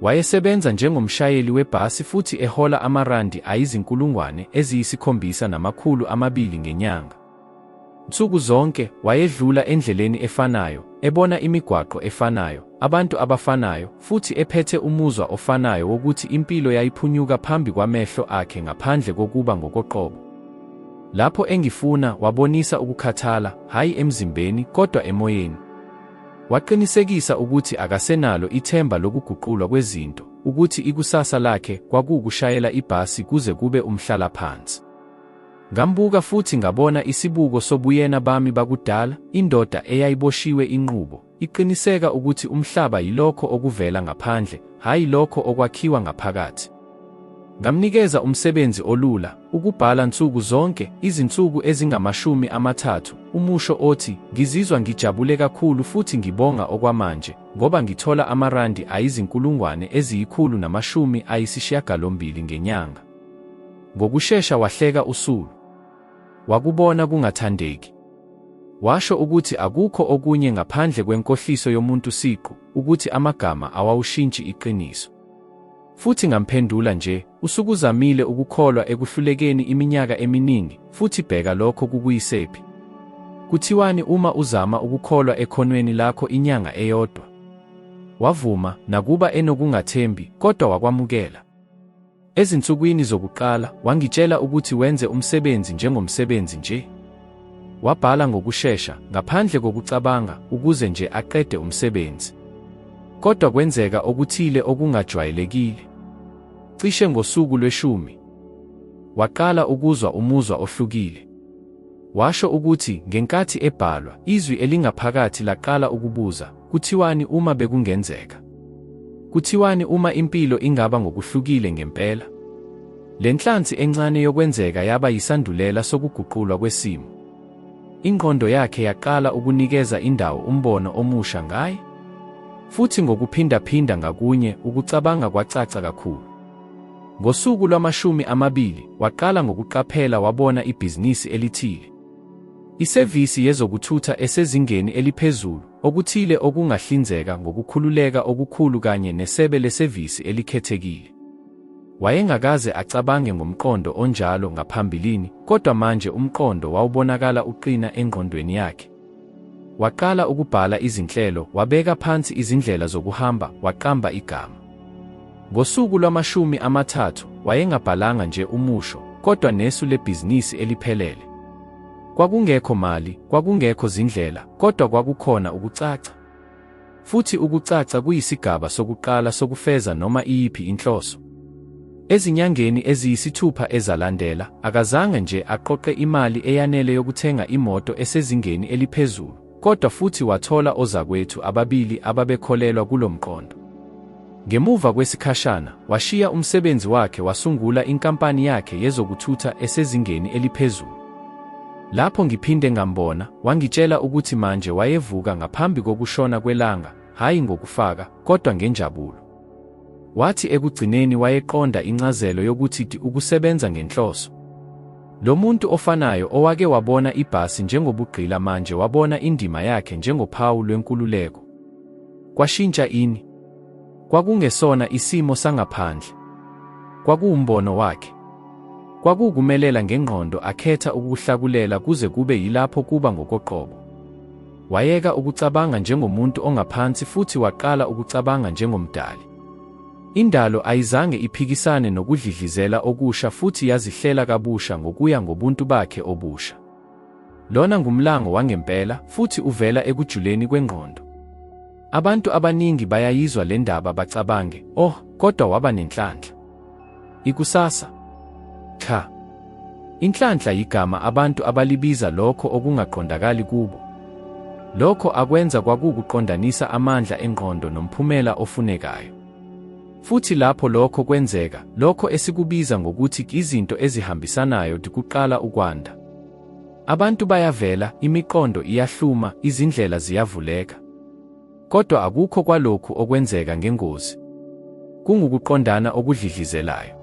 Wayesebenza njengomshayeli webhasi futhi ehola amarandi ayizi-7200 ngenyanga. Nsuku zonke, wayedlula endleleni efanayo, ebona imigwaqo efanayo, abantu abafanayo, futhi ephethe umuzwa ofanayo wokuthi impilo yayiphunyuka phambi kwamehlo akhe ngaphandle kokuba ngokoqobo. Lapho engifuna, wabonisa ukukhathala, hhayi emzimbeni, kodwa emoyeni. Waqinisekisa ukuthi akasenalo ithemba lokuguqulwa kwezinto, ukuthi ikusasa lakhe kwakuwukushayela ibhasi kuze kube umhlalaphansi. Ngambuka futhi ngabona isibuko sobuyena bami bakudala, indoda eyayiboshiwe inqubo, iqiniseka ukuthi umhlaba yilokho okuvela ngaphandle, hhayi lokho okwakhiwa ngaphakathi. Ngamnikeza umsebenzi olula, ukubhala nsuku zonke, izinsuku ezingamashumi amathathu, umusho othi, Ngizizwa ngijabule kakhulu futhi ngibonga okwamanje, ngoba ngithola amarandi ayizinkulungwane eziyikhulu namashumi ayisishiyagalombili ngenyanga. Ngokushesha wahleka usulu. Wakubona kungathandeki. Washo ukuthi akukho okunye ngaphandle kwenkohliso yomuntu siqu, ukuthi amagama awawushintshi iqiniso. Futhi ngamphendula nje, usukuzamile ukukholwa ekuhlulekeni iminyaka eminingi, futhi bheka lokho kukuyisephi. Kuthiwani uma uzama ukukholwa ekhonweni lakho inyanga eyodwa? Wavuma, nakuba enokungathembi, kodwa wakwamukela. Ezinsukwini zokuqala, wangitshela ukuthi wenze umsebenzi njengomsebenzi nje. Wabhala ngokushesha, ngaphandle kokucabanga, ukuze nje aqede umsebenzi. Kodwa kwenzeka okuthile okungajwayelekile. Cishe ngosuku lweshumi, waqala ukuzwa umuzwa ohlukile. Washo ukuthi, ngenkathi ebhalwa, izwi elingaphakathi laqala ukubuza, Kuthiwani uma bekungenzeka? Kuthiwani uma impilo ingaba ngokuhlukile ngempela? Le nhlansi encane yokwenzeka yaba yisandulela sokuguqulwa kwesimo. Ingqondo yakhe yaqala ukunikeza indawo umbono omusha ngaye. Futhi ngokuphindaphinda ngakunye, ukucabanga kwacaca kakhulu. Ngosuku lwamashumi amabili, waqala ngokuqaphela wabona ibhizinisi elithile. Isevisi yezokuthutha esezingeni eliphezulu, okuthile okungahlinzeka ngokukhululeka okukhulu kanye nesebe lesevisi elikhethekile. Wayengakaze acabange ngomqondo onjalo ngaphambilini, kodwa manje umqondo wawubonakala uqina engqondweni yakhe. Waqala ukubhala izinhlelo, wabeka phansi izindlela zokuhamba, waqamba igama. Ngosuku lwamashumi amathathu, wayengabhalanga nje umusho, kodwa nesu lebhizinisi eliphelele. Kwakungekho mali, kwakungekho zindlela, kodwa kwakukhona ukucaca. Futhi ukucaca kuyisigaba sokuqala sokufeza noma iyiphi inhloso. Ezinyangeni eziyisithupha ezalandela, akazange nje aqoqe imali eyanele yokuthenga imoto esezingeni eliphezulu, kodwa futhi wathola ozakwethu ababili ababekholelwa kulo mqondo. Ngemuva kwesikhashana, washiya umsebenzi wakhe wasungula inkampani yakhe yezokuthutha esezingeni eliphezulu. Lapho ngiphinde ngambona, wangitshela ukuthi manje wayevuka ngaphambi kokushona kwelanga, hhayi ngokufaka, kodwa ngenjabulo. Wathi ekugcineni wayeqonda incazelo yokuthi ukusebenza ngenhloso. Lo muntu ofanayo owake wabona ibhasi njengobugqila manje wabona indima yakhe njengophawu lwenkululeko. Kwashintsha ini? Kwakungesona isimo sangaphandle. Kwakuwumbono wakhe. Kwakuwukumelela ngengqondo akhetha ukukuhlakulela kuze kube yilapho kuba ngokoqobo. Wayeka ukucabanga njengomuntu ongaphansi futhi waqala ukucabanga njengomdali. Indalo ayizange iphikisane nokudlidlizela okusha futhi yazihlela kabusha ngokuya ngobuntu bakhe obusha. Lona ngumlango wangempela futhi uvela ekujuleni kwengqondo. Abantu abaningi bayayizwa le ndaba bacabange, oh, kodwa waba nenhlanhla. Ikusasa? Cha. Inhlanhla yigama abantu abalibiza lokho okungaqondakali kubo. Lokho akwenza kwakuwukuqondanisa amandla engqondo nomphumela ofunekayo. Futhi lapho lokho kwenzeka, lokho esikubiza ngokuthi izinto ezihambisanayo kuqala ukwanda. Abantu bayavela, imiqondo iyahluma, izindlela ziyavuleka. Kodwa akukho kwalokhu okwenzeka ngengozi. Kungukuqondana okudlidlizelayo.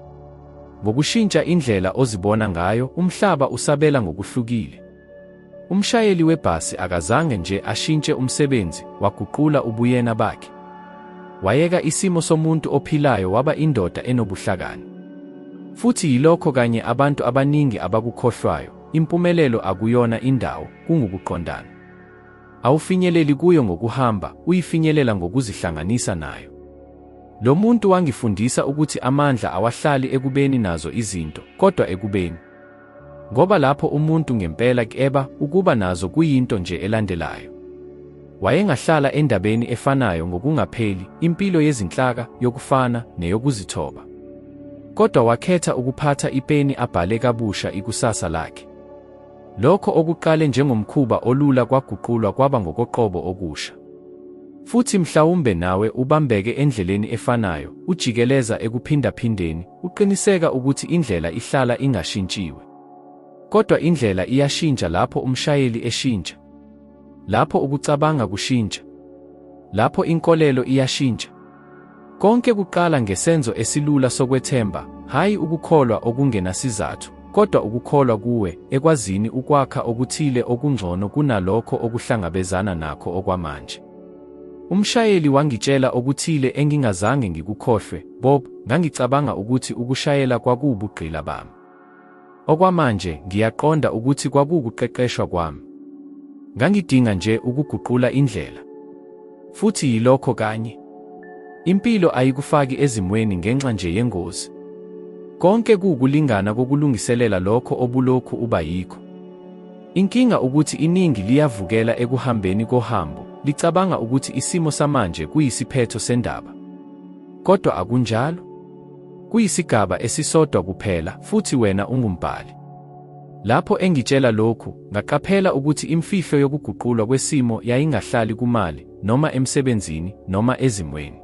Ngokushintsha indlela ozibona ngayo, umhlaba usabela ngokuhlukile. Umshayeli webhasi akazange nje ashintshe umsebenzi, waguqula ubuyena bakhe. Wayeka isimo somuntu ophilayo waba indoda enobuhlakani. Futhi yilokho kanye abantu abaningi abakukhohlwayo, impumelelo akuyona indawo, kungukuqondana. Awufinyeleli kuyo ngokuhamba, uyifinyelela ngokuzihlanganisa nayo. Lo muntu wangifundisa ukuthi amandla awahlali ekubeni nazo izinto, kodwa ekubeni. Ngoba lapho umuntu ngempela eba, ukuba nazo kuyinto nje elandelayo. Wayengahlala endabeni efanayo ngokungapheli, impilo yezinhlaka, yokufana, neyokuzithoba. Kodwa wakhetha ukuphatha ipeni abhale kabusha ikusasa lakhe. Lokho okuqale njengomkhuba olula kwaguqulwa kwaba ngokoqobo okusha. Futhi mhlawumbe nawe ubambeke endleleni efanayo, ujikeleza ekuphindaphindeni, uqiniseka ukuthi indlela ihlala ingashintshiwe. Kodwa indlela iyashintsha lapho umshayeli eshintsha. Lapho ukucabanga kushintsha. Lapho inkolelo iyashintsha. Konke kuqala ngesenzo esilula sokwethemba, hhayi ukukholwa okungenasizathu, kodwa ukukholwa kuwe ekwazini ukwakha okuthile okungcono kunalokho okuhlangabezana nakho okwamanje. Umshayeli wangitshela okuthile engingazange ngikukhohlwe, Bob, ngangicabanga ukuthi ukushayela kwakuwubugqila bami. Okwamanje, ngiyaqonda ukuthi kwakuwukuqeqeshwa kwami. Ngangidinga nje ukuguqula indlela. Futhi yilokho kanye. Impilo ayikufaki ezimweni ngenxa nje yengozi. Konke kuwukulingana kokulungiselela lokho obulokhu uba yikho. Inkinga ukuthi iningi liyavukela ekuhambeni kohambo, licabanga ukuthi isimo samanje kuyisiphetho sendaba. Kodwa akunjalo. Kuyisigaba esisodwa kuphela, futhi wena ungumbhali. Lapho engitshela lokhu, ngaqaphela ukuthi imfihlo yokuguqulwa kwesimo yayingahlali kumali, noma emsebenzini, noma ezimweni.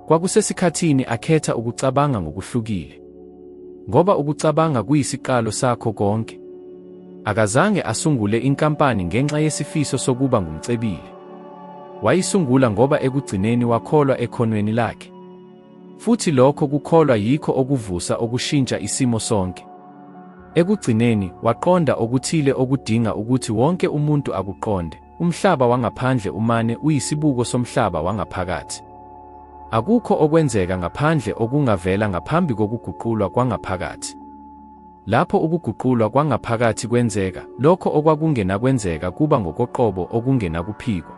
Kwakusesikhathini akhetha ukucabanga ngokuhlukile. Ngoba ukucabanga kuyisiqalo sakho konke. Akazange asungule inkampani ngenxa yesifiso sokuba ngumcebile. Wayisungula ngoba ekugcineni wakholwa ekhonweni lakhe. Futhi lokho kukholwa yikho okuvusa okushintsha isimo sonke. Ekugcineni, waqonda okuthile okudinga ukuthi wonke umuntu akuqonde, umhlaba wangaphandle umane uyisibuko somhlaba wangaphakathi. Akukho okwenzeka ngaphandle okungavela ngaphambi kokuguqulwa kwangaphakathi. Lapho ukuguqulwa kwangaphakathi kwenzeka, lokho okwakungenakwenzeka kuba ngokoqobo okungenakuphikwa.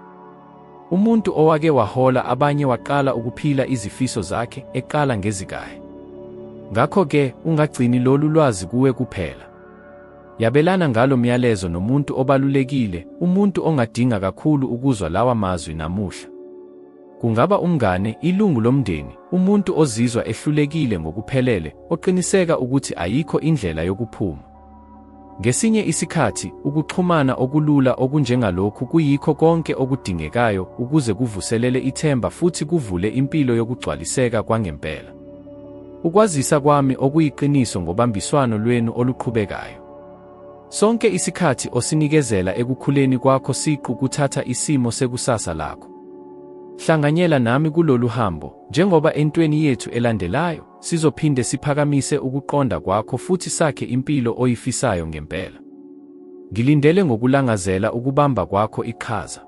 Umuntu owake wahola abanye waqala ukuphila izifiso zakhe, eqala ngezikahe. Ngakho-ke, ungagcini lolu lwazi kuwe kuphela. Yabelana ngalo myalezo nomuntu obalulekile, umuntu ongadinga kakhulu ukuzwa lawa mazwi namuhla. Kungaba umngane, ilungu lomndeni, umuntu ozizwa ehlulekile ngokuphelele, oqiniseka ukuthi ayikho indlela yokuphuma. Ngesinye isikhathi, ukuxhumana okulula okunjengalokhu kuyikho konke okudingekayo ukuze kuvuselele ithemba futhi kuvule impilo yokugcwaliseka kwangempela. Ukwazisa kwami okuyiqiniso ngobambiswano lwenu oluqhubekayo. Sonke isikhathi osinikezela ekukhuleni kwakho siqu kuthatha isimo sekusasa lakho. Hlanganyela nami kulolu hambo, njengoba entweni yethu elandelayo, Sizophinde siphakamise ukuqonda kwakho futhi sakhe impilo oyifisayo ngempela. Ngilindele ngokulangazela ukubamba kwakho iqhaza.